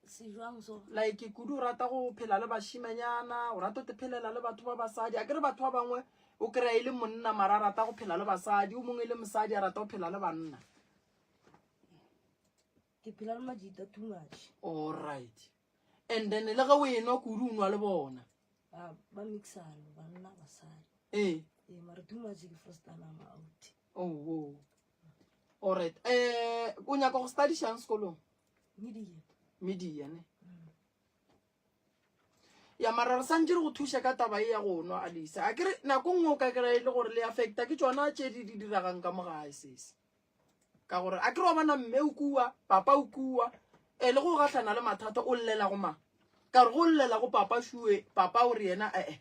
Se jwang so?
Like kudu o rata go phela le bašimanyana, o rata go te phelela le batho ba basadi. Akere batho ba bangwe o kry-a e le monna mara a rata go phela le basadi, o mongwe e le mosadi a rata go phela le banna.
Ke phela le majita too much.
Alright. And then le ge o enwa kudu o nwa le bona.
Ba ba mixana banna basadi.
Ee.
Ee mara too much ke frostana ma out.
Oh, oh. Alright. Eh o nyaka go studyšang sekolong?
Media.
Media ne. Ya mara re santše re go thuša ka taba e ya go nwa Alisa. A kere nako nngwe o ka kry-a e le gore le affecta ke tšona tše di di diregang ka mo gae sese. Ka gore a kere wa bona mme o kua, papa o kua, e le go gahlana le mathata o llela go mang? Ka gore go llela go papa šue, papa o re yena ee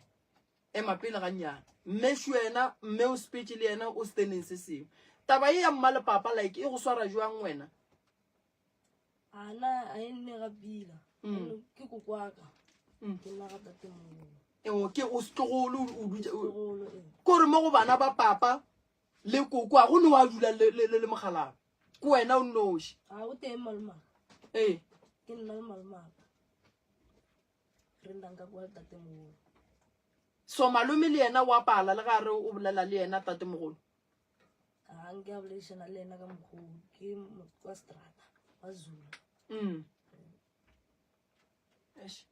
ema pele gannyane. Mme šo yena, mme o sepetše le yena o steneng se sengwe. Taba e ya mma le papa like e go swara jwang wena?
Ana a e nne ga pila.
Mm.
Ke kokwaka.
Mm.
Ke nna ga tate mogolo.
Eo ke o setlogolo o dutše o-
Setlogolo ee.
Kore mo go bana ba papa le koko a go ne wa dula le le le mogalabo. Ke wena o nnoši.
A o teng malomaka.
Ee.
Ke nna le malomaka. Re nnang ka kwa le tate mogolo.
So malome le yena wa pala le gare o bolela le yena tate mogolo.
A nke a boledišana le yena ka mokgwa o ke motho wa strata wa Zulu.
Mm. Eish.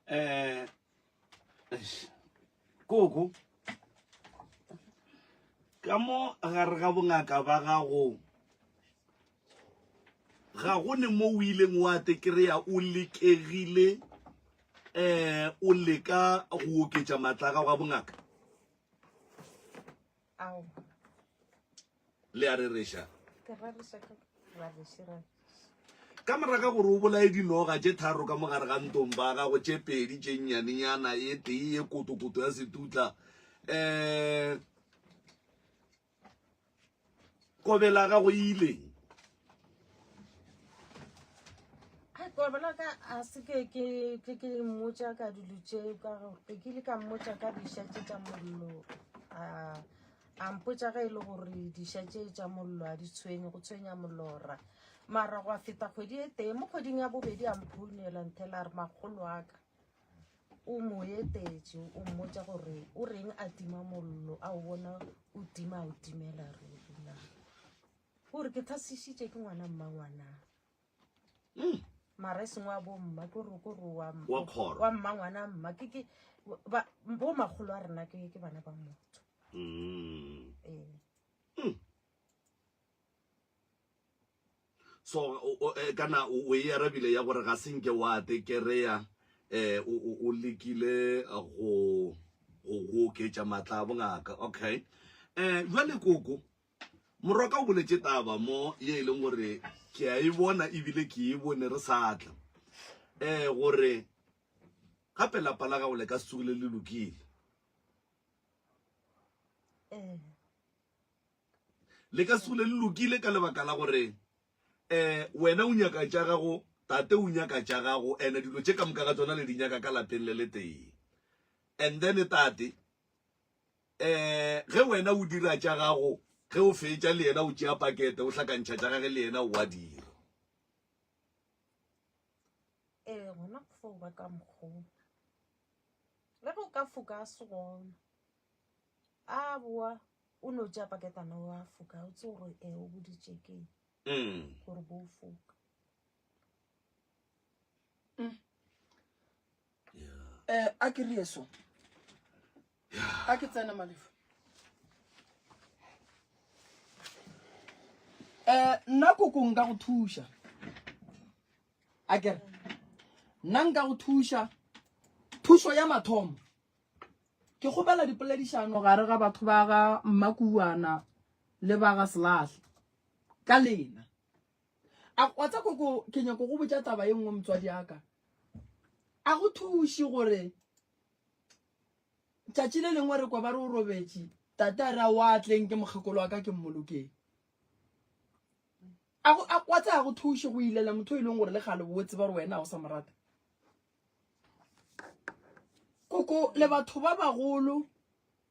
Eh eish. Koko ka mo gare ga bongaka ba gago ga go ne mo o ileng wa te kry-a o lekegile um o leka go oketša maatla a gago a bongaka
Ao.
Le a rereša.
Ke rereša ka rubbish, rubbish.
Ka moraga gore o bolaye dinoga tše tharo ka mogare ga ntong ba gago tše pedi tše nnyanenyana e tee ye kotokoto ya setutla um kobela gago e ileng
Ai, kobela ka a se ke ke ke ke mmotša ka dilo tše ka gore ke kile ka mmotša ka diša tše tša mollo a a mpotša ge e le gore diša tše tša mollo a di tshwenye go tshwenya molora mara gwa feta kgwedi e tee mo kgweding ya bobedi a mphounela nthela a re makgolo a ka o mo etetše o mmotša gore o reng a tima mollo a o bona o tima o timela ruri na gore ke thasišitše ke ngwana mmangwana
mm.
mara e sengwe wa bomma ke gore kore wa
Wa kgoro.
wa mmangwana mma ke ke ba bo makgolo a rena ke ke bana ba motho
Mm.
ee
Mm. So o, o, eh, kana o, o e arabile ya gore ga se nke wa te kereya eh, o, o, o lekile go go go oketša matla a bongaka. Okay. Eh, jwale koko, Moroka o boletše taba mo ye e leng gore ke a e bona ebile ke e bone re sa tla. Eh, gore gape lapa la gago le ka se tsogile le lokile.
Eh.
Le ka se tsogile le lokile ka lebaka la gore eh wena o nyaka tša gago, tate o nyaka tša gago, ene dilo tše ka moka ga tsona le di nyaka ka lapeng le le tee. And then tate eh ge wena o dira tša gago, ge o fetša le yena o tšea pakete o hlakantšha tša gage le yena o a dira.
Ee, gona go fo ba ka mokgwa. Le ge o ka foka a se gona. A boa o no tšea paketana wa foka o tse gore e o boditše ke
Mm.
gore bo foka.
Eh, a ke re so. A ke tsene Malefo. Eh, nna koko nka go thuša. A kere nna nka go thuša thušo ya mathomo ke kgopela dipoledišano gare ga batho ba ga Mmakuwana le ba ga Selahle ka lena. A wa tsa koko ke nyako go botša taba ye nngwe motswadi aka. A go thuše gore tšatši le lengwe re kwa ba re o robetše tate a re a wa tleng ke mokgekolo wa ka ke mmolokeng. A go a wa tsa go thuše go ilela motho e leng gore le gale bo tseba gore wena o sa mo rata. Koko le batho ba bagolo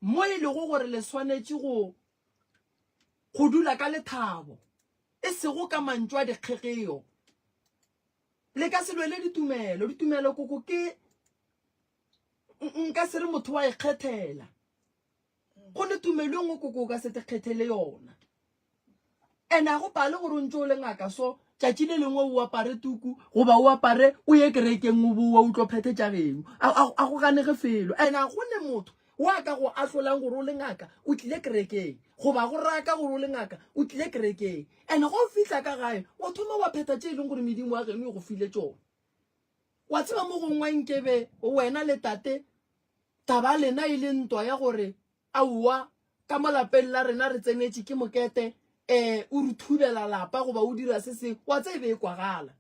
mo e lego gore le swanetše go go dula ka lethabo e sego ka mantšu a dikgegeo. Le ka se lwele ditumelo, ditumelo koko ke nka se re motho wa ikgethela. Go ne tumelo e nngwe koko o ka se te kgethele yona. And a go pale gore o ntse o le ngaka so tšatši le lengwe o apare tuku goba o apare o ye kerekeng o boa o tlo phethe tša geno. A go ganege felo. And a go ne motho wa ka go ahlolang gore o le ngaka o tlile kerekeng goba go raka gore o le ngaka o tlile kerekeng. And go fihla ka gae o thoma wa phetha tše e leng gore medimo wa geno e go file tšona. Wa tseba mo gongwe nkebe wena le tate taba lena e le ntwa ya gore Aowa, ka mo lapeng la rena re tsenetše ke mokete, eh, o re thubela lapa goba o dira se sengwe, wa tseba e be e kwagala.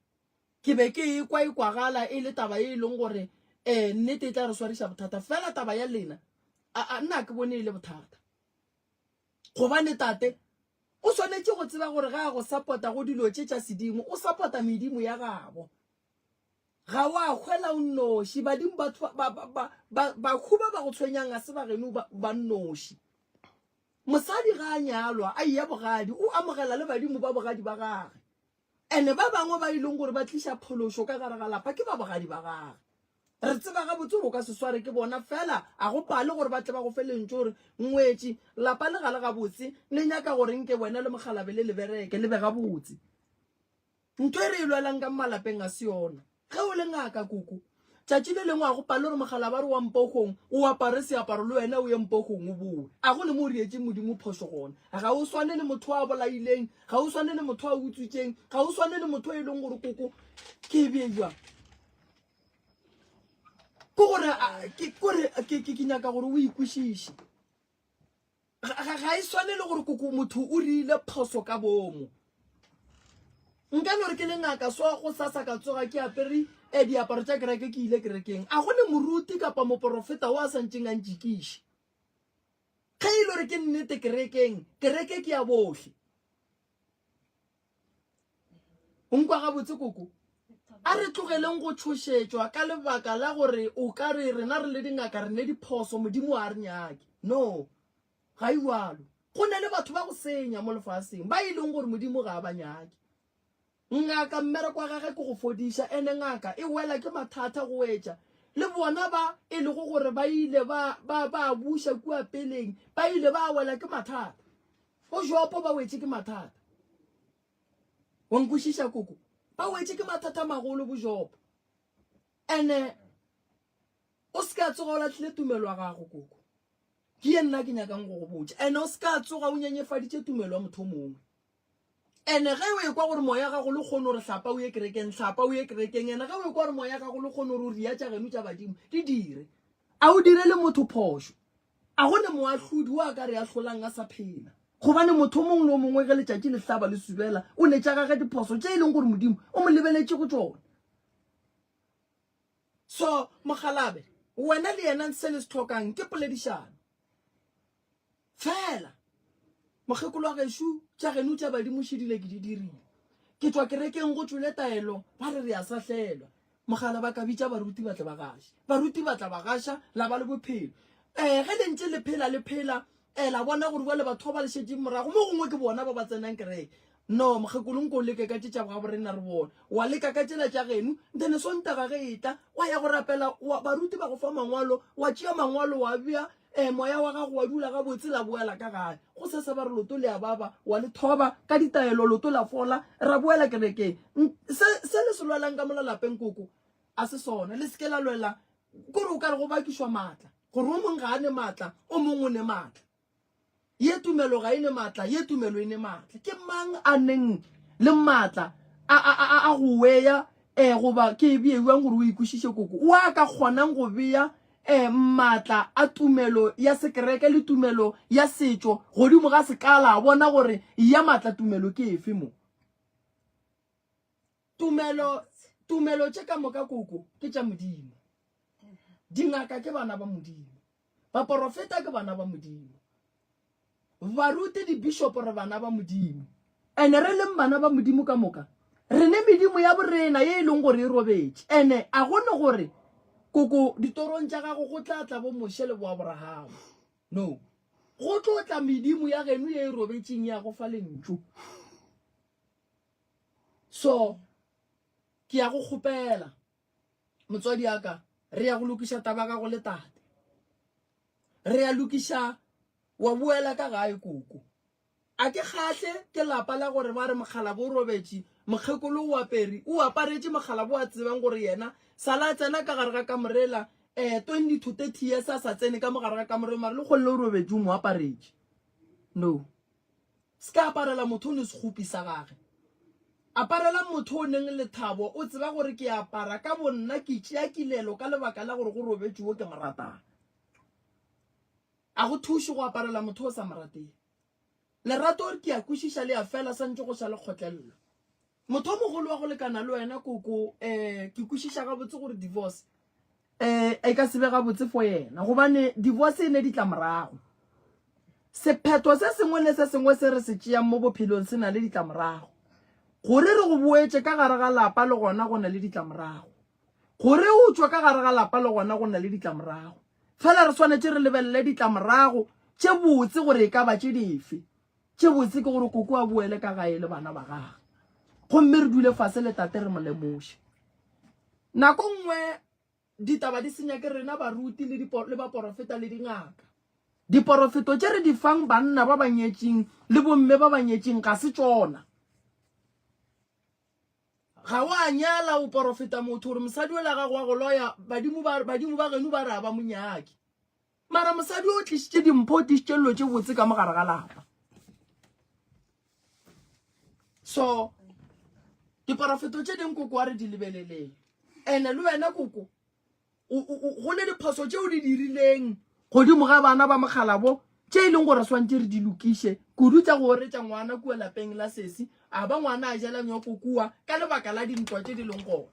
Ke be ke e kwa e kwagala e le taba e e leng gore eh, nnete e tla re swariša bothata. Fela taba ya lena, a, a, nna ke bone e le bothata. Gobane tate o swanetše go tseba gore ga a go sapota go dilo tše tša sedimo, o sapota medimo ya gabo. Ga wa hwela o nnoši. Badimo ba, ba, ba, ba, ba, bahu ba ba go tshwenyang ga se ba geno ba, ba nnoši. Mosadi ga a nyalwa a eya bogadi, o amogela le badimo ba bogadi ba gage. Ene ba bangwe ba e leng gore ba tliša phološo ka gare ga lapa ke ba bogadi ba gage. Re tseba gabotse gore o ka se sware ke bona, fela a go pale gore ba tle ba go fe lentšu gore ngwetši, lapa le ga le gabotse, le nyaka gore nke wena le mokgalabe le le bereke, le be gabotse. Ntho e re e lwelang ka malapeng ga se yona. Ge o le ngaka, koko, tšatši le lengwe a go pale gore mogalabare wa mpogong o apare seaparo le wena o ye mpogong o bowe. A go ne mo o rietšeng Modimo phošo gona. Ga o swane le motho a bolaileng, ga o swane le motho a utswitšeng, ga o swane le motho e leng gore koko ke e bee jwang. Ke gore ke gore ke ke nyaka gore o ikwešiše. Ga, ga e swane le gore koko motho o rile phoso ka bomo. Nka no re ke le ngaka so go sasa ka tsoga ke apere eh, diaparo tša kereke ke ile kerekeng. A go ne moruti kapa moporofeta o a santšeng a ntšikiše. Ge e le gore ke nnete kerekeng, kereke ke ya bohle. O nkwa gabotse koko? A re tlogeleng go tšhošetšwa ka lebaka la gore o ka re rena re le dingaka re ne diphoso Modimo a re nyake. No, ga e bjalo. Go ne le batho ba go senya mo lefaseng ba e leng gore Modimo ga a ba nyake. Ngaka mmereko wa gage ke go fodiša, ene ngaka e wela ke mathata go etša le bona ba e lego gore ba ile ba ba ba buša kua peleng ba ile ba wela ke mathata. Bo Jopo ba wetše ke mathata. Wa nkwešiša koko? Ba wetše ke mathata a magolo bo Jopo. Ene o se ka tsoga o lahlile tumelo ya gago koko. Ke ye nna ke nyakang go go botša. Ene o se ka tsoga o nyenyefaditše tumelo ya motho o mongwe. Ene ge o ekwa gore moya gago le kgone gore hlapa o ye kerekeng, hlapa o ye kerekeng. Ene ge o ekwa gore moya gago le kgone gore o ria tša geno tša badimo, di dire. A o direle motho phošo. A go ne moahlodi o a ka re ahlolang a sa phela. Gobane motho o mongwe le o mongwe ge letšatši le hlaba le subela, o ne tša gage diphoso tše e leng gore Modimo o mo lebeletše go tšona. So, mokgalabe, wena le yena se le se hlokang ke poledišano. Fela, mokgekolo wa gešo, tša geno tša badimo šedile ke di dirile. Ke tšwa kerekeng go tšwele taelo, ba re re a sahlelwa. Mogala ba ka bitša baruti ba tle ba gaše. Baruti ba tla ba gaša, la ba le bophelo. Um ge le ntše le phela le phela, um la bona gore bjale batho ba ba le šetšeng morago, mo gongwe ke bona ba ba tsenang kereke. No, mokgekolo nko o leke ka tše tša gaborena re bone. Wa leka ka tšela tša geno, then Sontaga ge e tla, wa ya go rapela, wa, baruti ba go fa mangwalo, wa tšea mangwalo wa bea E, moya wa gago wa dula gabotse, la boela ka gae. Go sesa ba re loto le a baba, wa le thoba ka ditaelo, loto la fola, ra boela kerekeng. Se, se le se lwelang ka mola lapeng koko, a se sona. Le se ke la lwela, kore o ka re go bakišwa maatla, gore o mong ga a ne maatla, o mong o ne maatla. Ye tumelo ga e ne maatla, ye tumelo e ne maatla. Ke mang a neng le maatla a, a, a, a go weya eh, goba ke e bee bjang gore o ikwešiše koko, wa ka kgonang go bea eh, maatla a tumelo ya sekereke le tumelo ya setšo godimo ga sekala, a bona gore ya maatla tumelo ke efe mo? Tumelo, tumelo tše ka moka koko ke tša Modimo. Dingaka ke bana ba Modimo. Baporofeta ke bana ba Modimo. Baruti, dibishopo re bana ba Modimo. Ene re leng bana ba Modimo ka moka, re ne medimo ya borena ye e leng gore e robetše. Ene a go ne gore koko ditorong tša gago go tla tla bo Moshe le bo Aborahama. No. Go tlo tla medimo ya geno ye e robetšeng ya go fa lentšu. So, ke ya go kgopela. Motswadi ya ka, re ya go lokiša taba gago le tate. Re ya lokiša wa boela ka gae koko. A ke kgahle ke lapa la gore ba re mokgalabo o robetše, mokgekolo o apere, o aparetše mokgalabo a tsebang gore yena sala a tsena ka gare ga kamorela eh 20 to 30 years a sa tsene ka mo gare ga kamore mare le kgolle o robetše o mo aparetše. No. Se ka aparela motho o ne sekgopi sa gage. Aparela motho o neng lethabo, o tseba gore ke apara ka bonna ke tšea kilelo ka lebaka la gore go robetše wo ke mo ratang. A go thuše go aparela motho o sa mo rateng. Lerato ke a kwešiša le a fela santše go šale kgotlelelo. Motho o mogolo wa go lekana le wena koko um ke kwešiša gabotse gore divorce um e ka se be gabotse for yena gobane divorce e ne ditlamorago. Sephetho se sengwe le se sengwe se re se tšeang mo bophelong se na le ditlamorago. Gore re go boetše ka gare ga lapa le gona go na le ditlamorago. Gore o tšwe ka gare ga lapa le gona go na le ditlamorago. Fela re swanetše re lebelele ditlamorago tše botse gore e ka ba tše dife. Tše botse ke gore koko a boele ka gae le bana ba gagwe. Gomme re dule fase le tate re mo lemoše. Nako nngwe ditaba di senya ke rena baruti le, le baporofeta le dingaka. Diporofeto tše re di fang banna ba ba nyetšeng le bomme ba ba nyetšeng ga se tšona. Ga wa nyala o porofeta motho gore mosadi ola gago wa go loya badimo ba badimo ba geno ba re a ba mo nyake. Mara mosadi o tlišitše dimpho, o tlišitše dilo tše botse ka mo gare ga lapa. So diporofeto tše ding koko a re di lebeleleng. Ene le wena koko go ne diphoso tše o di dirileng godimo ga bana ba mokgalabo tše e leng gore swantše re di lokiše kudu tša go oretša ngwana kua lapeng la sesi a ba ngwana a jela nyoko kua ka lebaka la dintwa tše di leng gona.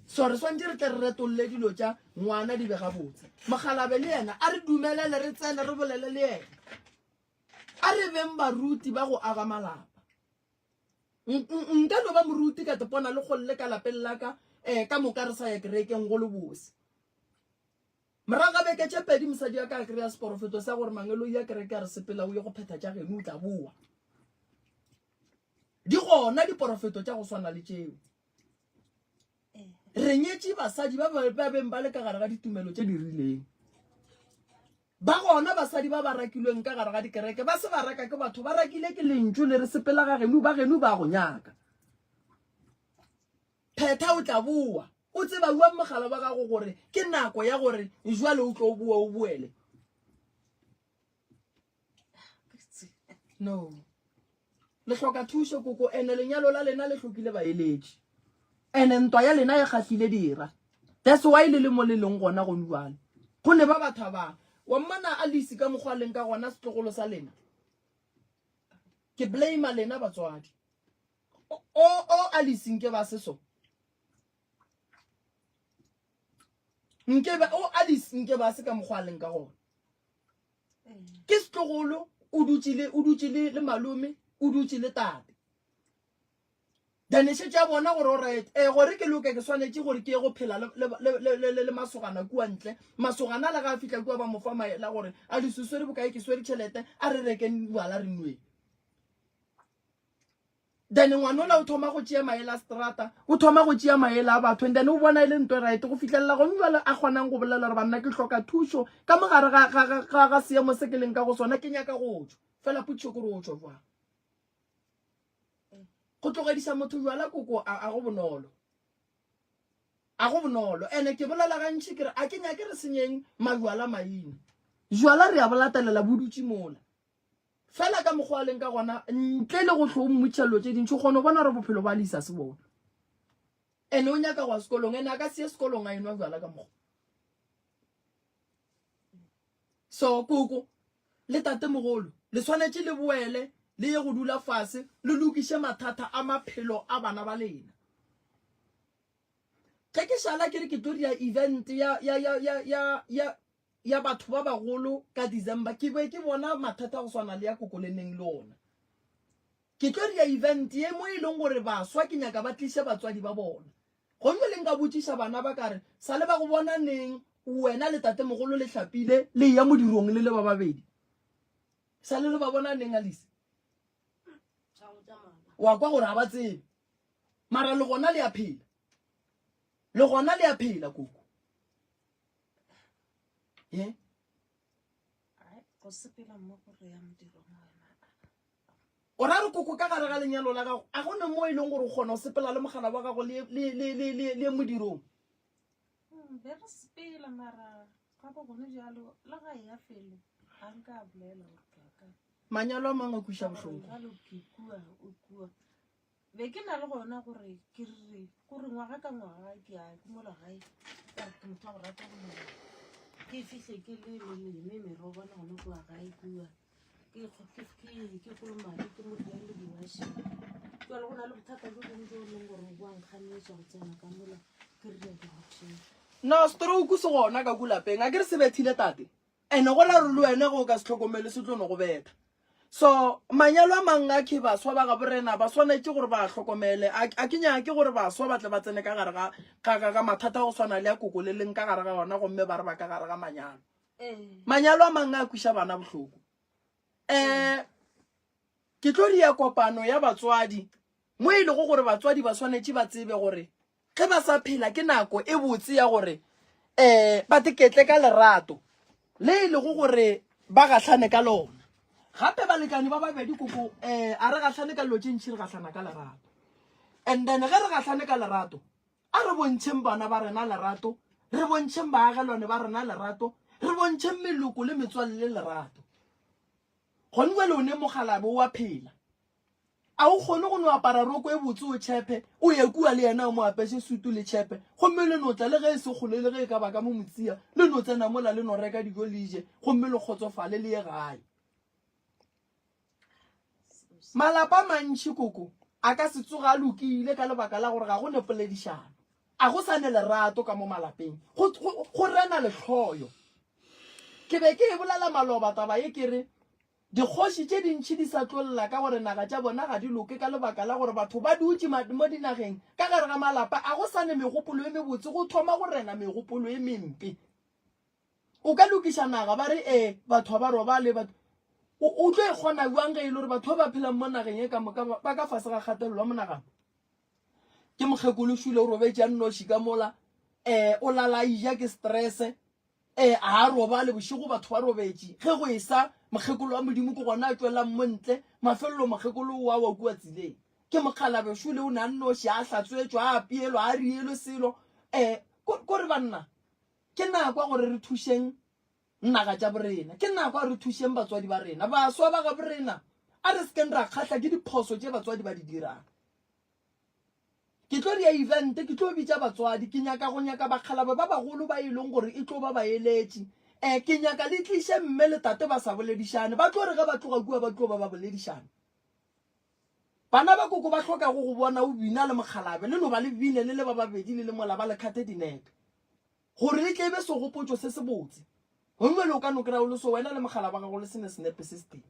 So re swantše re tle re retolle dilo tša ngwana di be gabotse. Mokgalabe le yena a re dumelele re tsene re bolele le yena. A re beng baruti ba go aga malapa. Nka no ba moruti ka tepona le golle ka lapeng la ka um ka moka re sa ya kerekeng go le bose. Morago ga beke tše pedi mosadi wa ka a kry-a seporofeto sa gore mangeloi a kereke a re sepela o ye go phetha tša geno o tla boa. Di gona diporofeto tša go swana le tšeo. Re nyetše basadi ba ba beng ba le ka gare ga ditumelo tše di rileng. Ba gona basadi ba ba rakilweng ka gare ga dikereke, ba se ba raka ke batho, ba rakile ke lentšu le re sepela ga geno, ba geno ba go nyaka. Phetha o tla boa. O tseba bjang mogala wa gago gore ke nako ya gore jwale o tlo boa o boele? No. Le hloka thušo koko ene lenyalo la lena le hlokile baeletši. Ene ntwa ya lena e kgahlile dira. That's why le le mo le leng gona gone jwale. Go ne ba batho ba. Wa mmona Alice ka mokgwa a leng ka gona setlogolo sa lena. Ke blame lena batswadi. O o Alice nke ba se so. Nke ba o Alice nke ba se ka mokgwa a leng ka gona. Ke setlogolo o dutše le o dutše le le malome o dutše le tate. Then e šetše a bona gore alright eh gore ke loke ke swanetše gore ke ye go phela le le le le le le masogana kua ntle. Masogana le ga a fihla kua ba mo fa maela gore a di se swere bokae ke swere tšhelete a re rekeng bjala re nweng. Then ngwanola o thoma go tšea maele a strata, o thoma go tšea maele a batho and then o bona e le nto e right go fihlelela gone jwale a kgonang go bolela gore banna ke hloka thušo ka mo gare ga, ga, ga, ga, ga seemo se ke leng ka go sona ke nyaka go tšwa. Fela potšišo ke gore o tšwa jwang? Go tlogediša motho jwala koko a, a go bonolo. A go bonolo. Ene ke bolela gantši ke re a ke nyake re senyeng majwala maina. Jwala re a bo latelela bo dutše mola. Fela ka mokgwa a leng ka gona, ntle le go hlo o mmotšiša dilo tše dintši, o kgona go bona gore bophelo ba Lisa se bona. Ene o nyaka go ya sekolong, ene a ka se ye sekolong a enwa bjala ka mokgwa. So koko le tatemogolo le swanetše le boele le ye go dula fase le lokiše mathata a maphelo a bana ba lena. Ge ke šala ke re ke tlo dira event ya ya ya ya ya ya ya batho ba bagolo ka December ke be ke bona mathata a go swana le ya koko le neng le ona. Ke tlo dira event ye mo e leng gore baswa ke nyaka ba tliše batswadi ba bona. Gomme le nka botšiša bana ba ka re, sa le ba go bona neng wena le tatemogolo le hlapile le eya modirong le le ba babedi? Sa le le ba bona neng Alice? Wa kwa gore ga ba tsebe. Mara le gona le a phela. Le gona le a phela koko. Ye?
Go sepela mmogo re ya modirong wena.
O ra re koko ka gare ga lenyalo la gago a go ne mo e leng gore o kgona go sepela le mogala wa gago le le le le le le modirong?
Hmm, be re sepela mara ga bo gone jalo le ga e ya felo ga nka a bolela gore ke ya kae.
Manyalo a mangwe a kweša bohloko.
Jalo ke kua o kua. Be ke na le gona gore ke re kore ngwaga ka ngwaga ke ya ke mola gae ka re ke motho wa go rata go lema ke fihle ke le le leme merogo le gona kua gae kua ke ke kolomake ke mo diale diwašeng jale go na le bothata jo bongwe jo e leng gore bo a nkganetša go tsena ka mola ke re ke go
No, stroke se gona ka ku lapeng. A ke re se bethile tate. Ene go ra gore le wena ge o ka se hlokomele se tlo no go betha. So manyalo a mang a ke baswa ba gabo rena ba swanetše gore ba a hlokomele. A a ke nyake gore baswa ba tle ba tsene ka gare ga ga ga ga mathata a go swana le a koko le leng ka gare ga ona gomme ba re ba ka gare ga manyalo. Manyalo a mang a kweša bana bohloko. Um ke tlo ria kopano ya batswadi mo e lego gore batswadi ba swanetše ba tsebe gore ge ba sa phela ke nako e botse ya gore um ba teketle ka lerato le e lego gore ba gahlane ka lona. Gape balekane ba babedi koko um a re gahlane ka dilo tše ntši re gahlana ka lerato. And then ge re gahlane ka lerato a re bontšheng bana ba rena lerato, re bontšheng baagelwane ba rena lerato, re bontšheng meloko le metswalle lerato. Gone jwale o ne mokgalabje o a phela. A o kgone go no apara roko e botse o tšhepe, o ye kua le yena o mo apeše sutu le tšhepe, gomme le no tla le ge e se kgole le ge e ka ba ka mo motsia, le no tsena mola le no reka dijo le je, gomme le kgotsofale le ye gae. Malapa a mantši koko a ka se tsoge a lokile ka lebaka la gore ga go ne poledišano. A go sa ne lerato ka mo malapeng. Go, go, go rena lehloyo. Ke be ke e bolela maloba taba ye ke re, Dikgoši tše dintši di sa tlo lla ka gore naga tša bona ga di loke ka lebaka la gore batho ba dutše mo dinageng ka gare ga malapa a go sa ne megopolo e mebotse go thoma go rena megopolo e mempe. O ka lokiša naga ba re ee batho ga ba robale batho o tlo e kgona bjang ge e le gore batho ba ba phelang mo nageng e ka moka ba ka fase ga kgatelelo ya monagano? Ke mokgekolo šule o robetše a nnoši ka mola um o lala a ija ke stress Ee, a a robale bošego batho ba robetše. Ge go esa, mokgekolo wa Modimo ke gona a tšwelang mo ntle. Mafelelo mokgekolo o a wa kua tseleng. Ke mokgalabje šole o ne a nnoši, a hlatswetšwa, a apeelwa, a rielwe selo. Ee, ko, ko re banna, ke nako ya gore re thušeng naga tša borena. Ke nako ya re thušeng batswadi ba rena. Baswa ba gaborena, A re sekeng ra kgahla ke diphoso tše batswadi ba di dirang. Ke tlo dira event, ke tlo bitša batswadi, ke nyaka go nyaka bakgalabje ba bagolo ba e leng gore e tlo ba baeletši. Eh, ke nyaka le tliše mme le tate ba sa boledišane, ba tlo re ge ba tloga kua ba tlo ba ba boledišana. Bana ba koko ba hlokago go bona o bina le mokgalabje, le no ba le bine le le ba babedi le le mola ba le khathe dinepe. Gore e tle e be segopotšo se sebotse. Gomme le o ka no kry-a o le so wena le mogala wa gago le sene senepe se setee.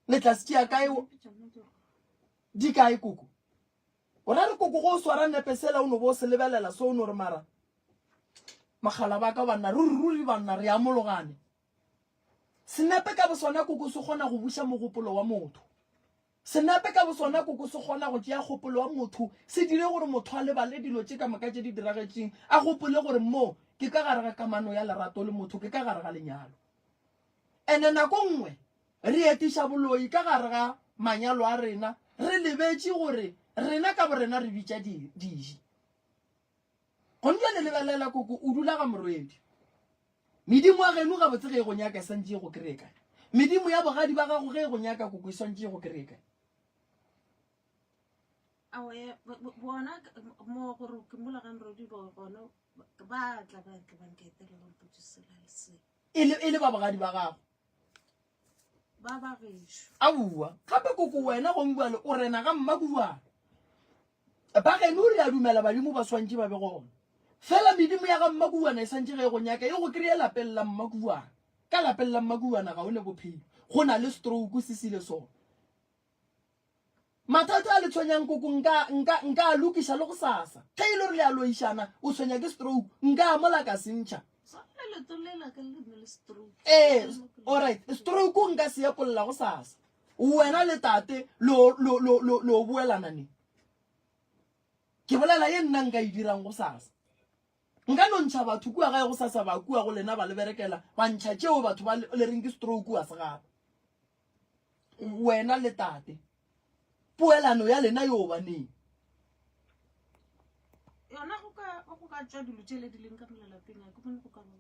Le tla se tšea kae? Di kae koko? O ra re koko go o swara nepe sela o no bo o se lebelela so o no re mara mogala ba ka banna ruri ruri banna re amologane. Senepe ka bosona koko se kgona go buša mogopolo wa motho. Senepe ka bosona koko se kgona go tšea kgopolo wa motho se dire gore motho a lebale dilo tše ka moka tše di diragetšeng, a gopole gore mo ke ka gare ga kamano ya lerato le motho, ke ka gare ga lenyalo. Ene nako nngwe re etiša boloi ka gare ga manyalo a rena re lebetše gore rena ka borena re bitša diji. Gone bjale lebelela koko o dula ga morwedi. Medimo ya geno gabotse ge e go nyaka e swantše e go kreye kae? Medimo ya bogadi ba gago ge e go nyaka koko e swantše e go kreye kae?
Aowa, bona mo gore ke mola ga morwedi gona ba tla ba tla ba nketela ba mpotše sela le sela.
E le e le ba bogadi ba gago.
Ba ba gešo.
Aowa, gape koko wena gong bjale o rena ga mmakuwana. Ba geno re a dumela badimo ba swantše ba be gona. Fela medimo ya ga mmakuwana e swantše ge e go nyaka e go kreye lapeng la mmakuwana. Ka lapeng la mmakuwana ga o ne bophelo. Go na le stroke se sile sona. Mathata a le tshwenyang koko nka, nka, nka a lokiša le gosasa. Ge e le gore le a loišana, o tshwenya ke stroke, nka a mola ka se ntšha. Ee, alright, stroke nka se epolla gosasa. Wena le tate lo, lo, lo, lo, lo boelana neng? Ke bolela ye nna nka e dirang gosasa. Nka no ntšha batho kua gae gosasa ba kua go lena ba le berekela, ba ntšha tšeo batho ba le reng ke stroke a se gape. Wena le tate, poelano ya lena yo ba neng?
Yona go ka go ka tšwa dilo tšele di leng ka mola lapeng a ke bone go ka ba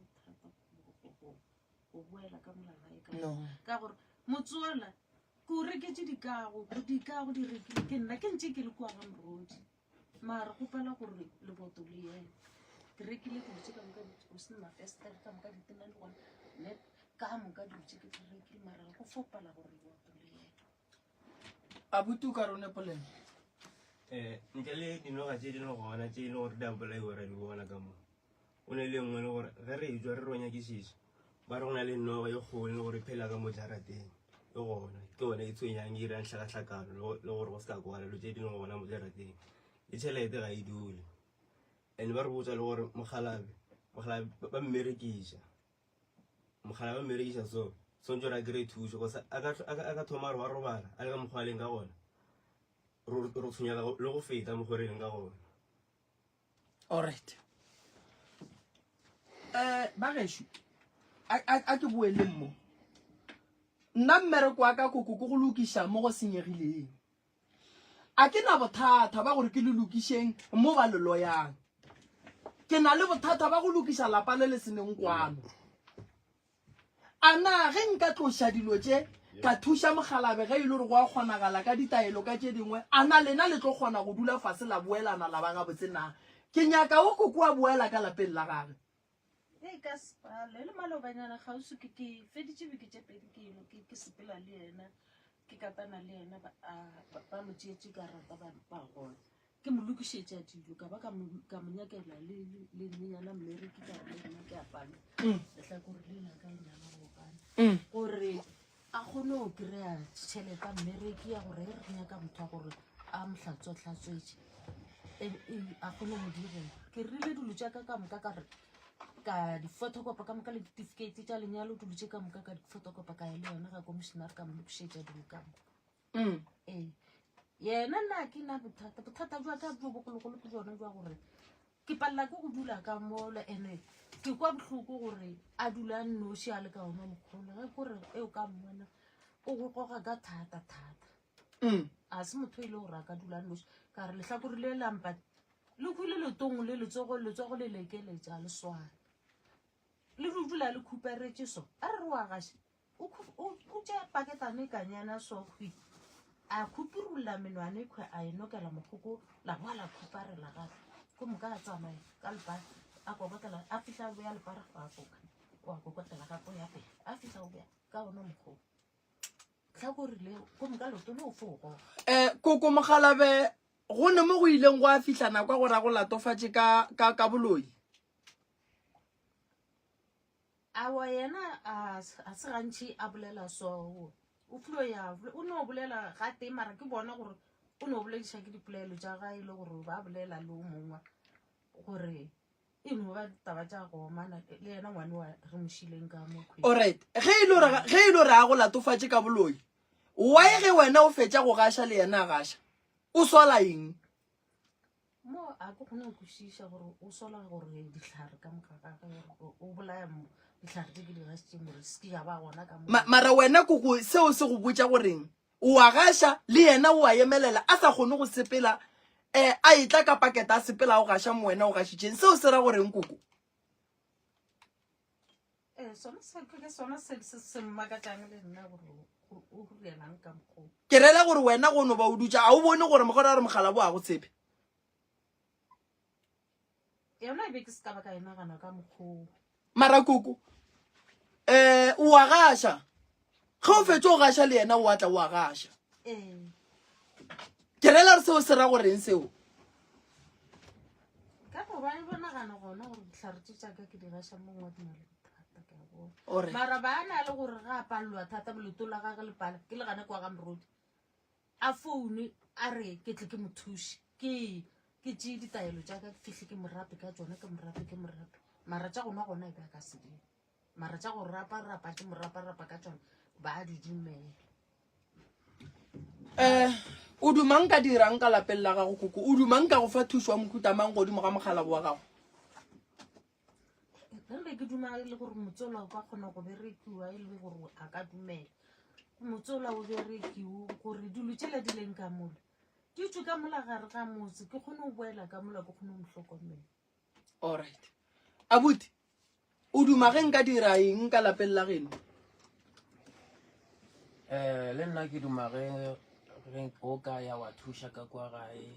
bothata go boela ka mola gae ka
No.
ka gore motsola ke o reketše dikago dikago di rekile ke nna ke ntše ke le kua ga morodi mara gopela gore leboto le yena ke rekile dilo tše ka moka o se mafestere ka moka ditena le gona ne ka moka dilo tše ke di rekile mara go fopala gore leboto le yena
Abuti o ka re o nepolelo.
Um ntle le dinoga tše di leng gona tše e leng gore di a bolaiwa ra di bona ka mo o ne le nngwe le gore ge re etswa re ro nyakišiša ba re go na le noga e kgolo le gore e phela ka mo jarateng e gona ke yone e tshwenyang e irang tlhakatlhakano le gore go se ka kwala dilo tše di leng gona mo jarateng le tšhelete ga e dule and ba re botsa le gore mokgalabe mokgalabe ba mmerekiša mokgalabe ba mmerekiša so swantse gore a kry-e thuso cause a ka thoma re wa robala a le ka mokgwa a leng ka gona re tshwenyega le go feta mokgwa re leng ka gona
Alright. Eh, ba gešo, a ke boeleng mo. Nna mmereko wa ka koko ke go lokiša mo go senyegileng. A ke na bothata ba gore ke le lokišeng mo ba le loyang. Ke na le bothata ba go lokiša lapa le le seneng kwano. A na ge nka tloša dilo tše, ka thuša mokgalabje ge e le gore go a kgonagala ka ditaelo ka tše dingwe, a na lena le tlo kgona go dula fase la boelana la ba gabotse na? Ke nyaka wo koko a boela ka lapeng la gagwe.
Ee, ka sepalo. E le malobanyana kgauswi ke ke feditše beke tše pedi ke eno ke ke sepela le yena ke katana le yena ba a ba mo tšeetše karata ba ba gona. Ke mo lokišetša dilo ka ba ka mo ka mo nyakela le le nnyana mmereki ka re le nna ke a palo lehlakore le la ka nyana go gana gore a kgone go kry-a tšhelete ya mmereki ya gore re nyaka motho wa gore a mo hlatswa-hlatswetše e, e, a kgone go direla ke rile dilo tša ka ka moka ka re ka di-photocopy ka moka le ditifikate tša lenyalo dilo tše ka moka ka di-photocopy ka ya le yona ga commissioner ka mo lokišetša dilo ka moka
Mm.
Ee. Yena nna ke na bothata bothata jwa ka bjo bogologolo ke jona jwa gore ke palela ke go dula ka mola ene ke kwa bohloko gore a dula nnoši a le ka ona mokgolo ge kore e o ka mmona o go goga ka thata thata
Mm.
a se motho e le gore a ka dula nnoši ka re lehlakore le lampa le khwile letong le letsogo letsogo le lekeletša le swana le dula le khuperetše so a re re wa gaše. O tšea paketane e kanyana so hwi a khupurulla menwana e khwe a e nokela mokgoko la boa la khuparela gape ko moka a tsamaya ka lepara a kokotela a fihla a beya lepara fa a koka o a kokotela gape o ya pele a fihla o beya ka ona mokgoko tlhakore le ko moka leoto le o fo o goga.
Um koko Mokgalabe go ne mo go ileng gwa fihla nako ya gore a go latofatše ka ka ka boloi?
Aowa yena a a se gantši a bolela so o filo ya o no bolela gatee mara ke bona gore o no bolediša ke dipolelo tša gae e le gore ba bolela le o mongwe gore e no ba taba tša go omana le yena ngwane wa re mo šileng ka mo kgwedi.
Alright ge e le gore ge e le gore a go latofatše ka boloi why ge wena o fetša go gaša le yena a gaša o sola eng?
Mo a ke kgone go kwešiša gore o sola gore dihlare ka moka ga gagwe o bolaya dihlare tše ke di gašitšeng gore se ke ya ba gona ka mo.
Mara wena koko seo se go botša goreng? O a gaša le yena o a emelela a sa kgone go sepela um a etla ka paketa a sepela a o gaša mo wena o gašitšeng seo se ra goreng koko?
Ee, sona se ke sona se se se mmakatšang le nna gore o rurelang ka mokgwa o.
Ke rela gore wena go no ba o dutša a o bone gore mogwera wa re mogala bo a go tshepe.
Yona e be ke se ka ba ka e nagana ka mokgwa o.
Mara koko um o a gaša ge o fetša o gaša le yena o a tla o a gaša.
Ee.
Ke rela gore seo se ra goreng seo?
Ka go ba ba nagana gona gore dihlare tše tša ka ke di gaša mong wa di na le bothata ka bona.
Ore.
Mara ba na le gore ga a palelwa thata boleto la gage le pala ke le gane kwa ga morodi. A foune a re ke tle ke mo thuše. Ke ke tšee ditaelo tša ka ke fihle ke mo rape ka tšona ke mo rape ke mo rape. Mara tša go nwa gona e be a ka se di. Mara tša go rapa rapa ke mo rapa rapa ka tšona ba di dumela.
Um o duma nka dirang ka lapeng la gago koko? O duma nka go fa thušo wa mohuta mang godimo ga mokgalabo wa gago?
Ge be ke duma e le gore motsola o ka kgona go berekiwa e le gore a ka dumela motsola o berekiwe gore dilo tšela di leng ka mola di tswe ka mola gare ga motse ke kgone go boela ka mola ke kgone go mo hlokomela.
Alright. Abuti, o duma ge nka dira eng ka lapeng la geno?
Eh, le nna ke duma ge ge o ka ya wa thuša ka kwa gae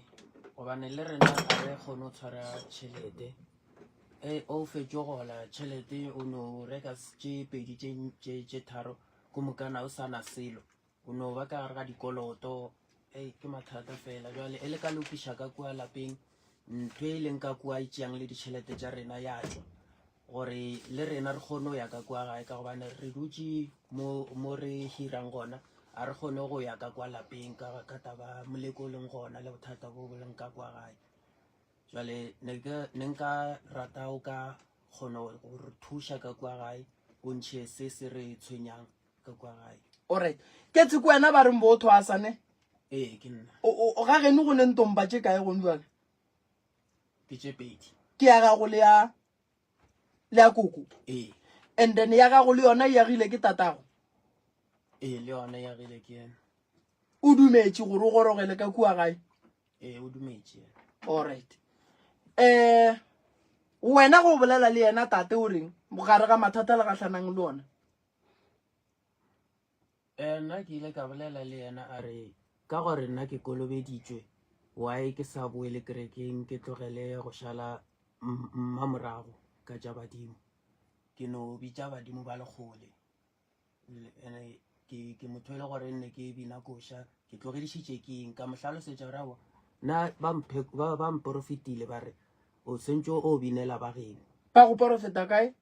gobane le rena ga re kgone go tshwara tšhelete e o fetše gola tšhelete o no reka tše pedi tše tharo ko mokana o sa na selo O no ba ka gare ga dikoloto, ei ke mathata fela. Bjale e le ka lokiša ka kua lapeng, ntho e leng ka kua e tšeang le ditšhelete tša rena ya tšwa gore le rena re kgone go ya ka kua gae ka gobane re dutše mo mo re hirang gona a re kgone go ya ka kwa lapeng ka ka taba moleko o leng gona le bothata bo bo leng ka kwa gae. Jwale ne ke ne nka rata o ka kgona go re thuša ka kwa gae o ntšhe se se re tshwenyang ka kwa gae.
Alright. Ke tsheko wena ba reng bo o thwasa ne?
Ee, ke nna.
O o ga geno go ne ntompa tše kae gone jwale?
Ke tše pedi.
Ke ya gago le ya le ya koko.
Ee.
And then ya gago le yona e agile ke tatago.
Ee, le yona e agile ke yena.
O dumetše gore o gorogele ka kua gae?
Ee, o dumetše yena.
Alright. Eh wena go bolela le yena tate o reng gare ga mathata le gahlanang le ona?
Eh, nna ke ile ka bolela le yena a re ka gore nna ke kolobeditšwe why ke sa boele kerekeng ke tlogele go šala mma morago ka tša badimo ke no bitša badimo ba le kgole ene ke ke motho e le gore nne ke bina koša ke tlogedišitše ke eng ka mo hlalosetša gore aowa nna ba mphe- ba ba mporofetile ba re o sentše o binela ba geno
Ba go porofeta kae?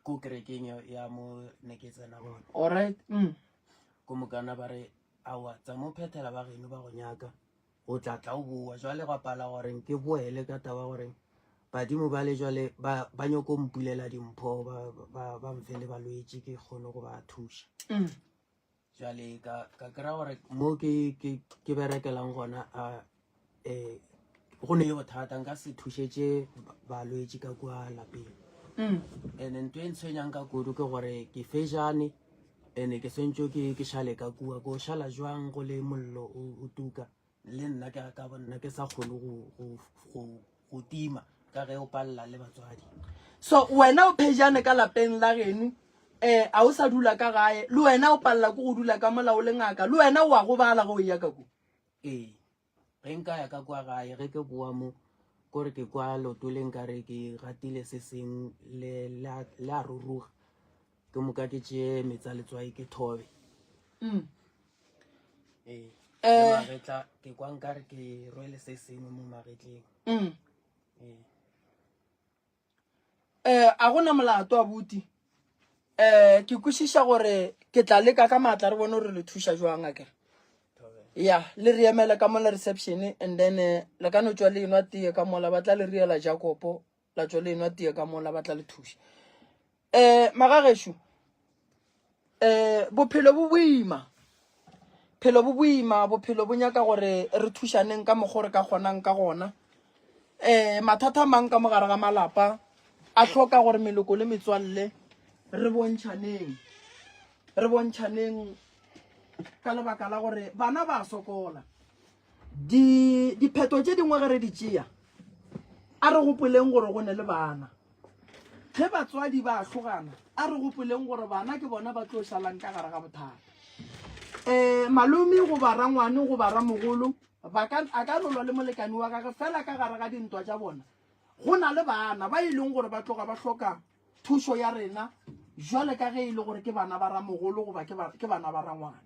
ko kerekeng ya, ya mo ne ke tsena gona
Alright. Mm.
ko mokana ba re aowa tsama o phethela ba geno ba go nyaka o tla tla o boa jwale gwa pala gore ke boele ka taba gore badimo ba le jwale ba, ba nyoko mpulela dimpho ba, ba, ba mfe le balwetši ke kgone go ba thuša
Mm.
Jwale ka ka kry-a gore mo ke ke ke berekelang gona a um go ne bothata nka se thušetše balwetši ka kua lapeng
mm.
and ntho e ntshwenyang ka kudu ke gore ke fejane and ke swantse ke ke šale ka kua ko šala jwang go le mollo o tuka le nna ke ka bonna ke sa kgone go go go go tima ka ge o palela le batswadi
so wena o phejane ka lapeng la geno Um a o sa dula ka gae, le wena o palela ke go dula ka mola o le ngaka, le wena o a gobala ge o eya ka ko.
Ee, ge nka ya ka kwa gae, ge ke boa mo, kore ke kwa leoto le nkare ke gatile se seng le, le a, le a ruruga. Ke moka ke tšee meetse a letswai ke thobe.
Mm.
Ee,
Eh.
le magetla ke kwa nkare ke rwele se sengwe mo magetleng.
Mm.
Ee.
Eh, a gona molato abuti. Eh, ke kwešiša gore ke tla leka ka maatla re bone gore le thuša jwang akere. Ya, le re emele ka mola reception and then eh, le ka no tšwa le enwa tee ka mola ba tla le riela Jakopo la tšwa le enwa tee ka mola ba tla le thuša. Eh, magagešo, eh, bophelo bo boima. Phelo bo boima, bophelo bo nyaka gore re thušaneng ka mokgwa o re ka kgonang ka gona. Eh, mathata a mang ka mogare ga malapa a hloka gore meloko le metswalle re bontšhaneng. Re bontšhaneng ka lebaka la gore bana ba sokola. Di diphetho tše dingwe ge re di tšea, a re gopoleng gore go ne le bana. Ge batswadi ba ahlogana, a re gopoleng gore bana ke bona ba tlo šalang ka gare ga bothata. Um malome goba rangwane goba ramogolo ba ka, a ka no lwa le molekane wa gage fela ka gare ga dintwa tša bona go na le bana ba e leng gore ba tloga ba hloka thušo ya rena jwale ka ge e le gore ke bana ba ramogolo goba ke ba, ke bana ba rangwane.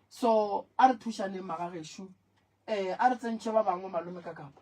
So a re thušaneng magagešo, um a re tsentšhe ba bangwe malome ka kapa.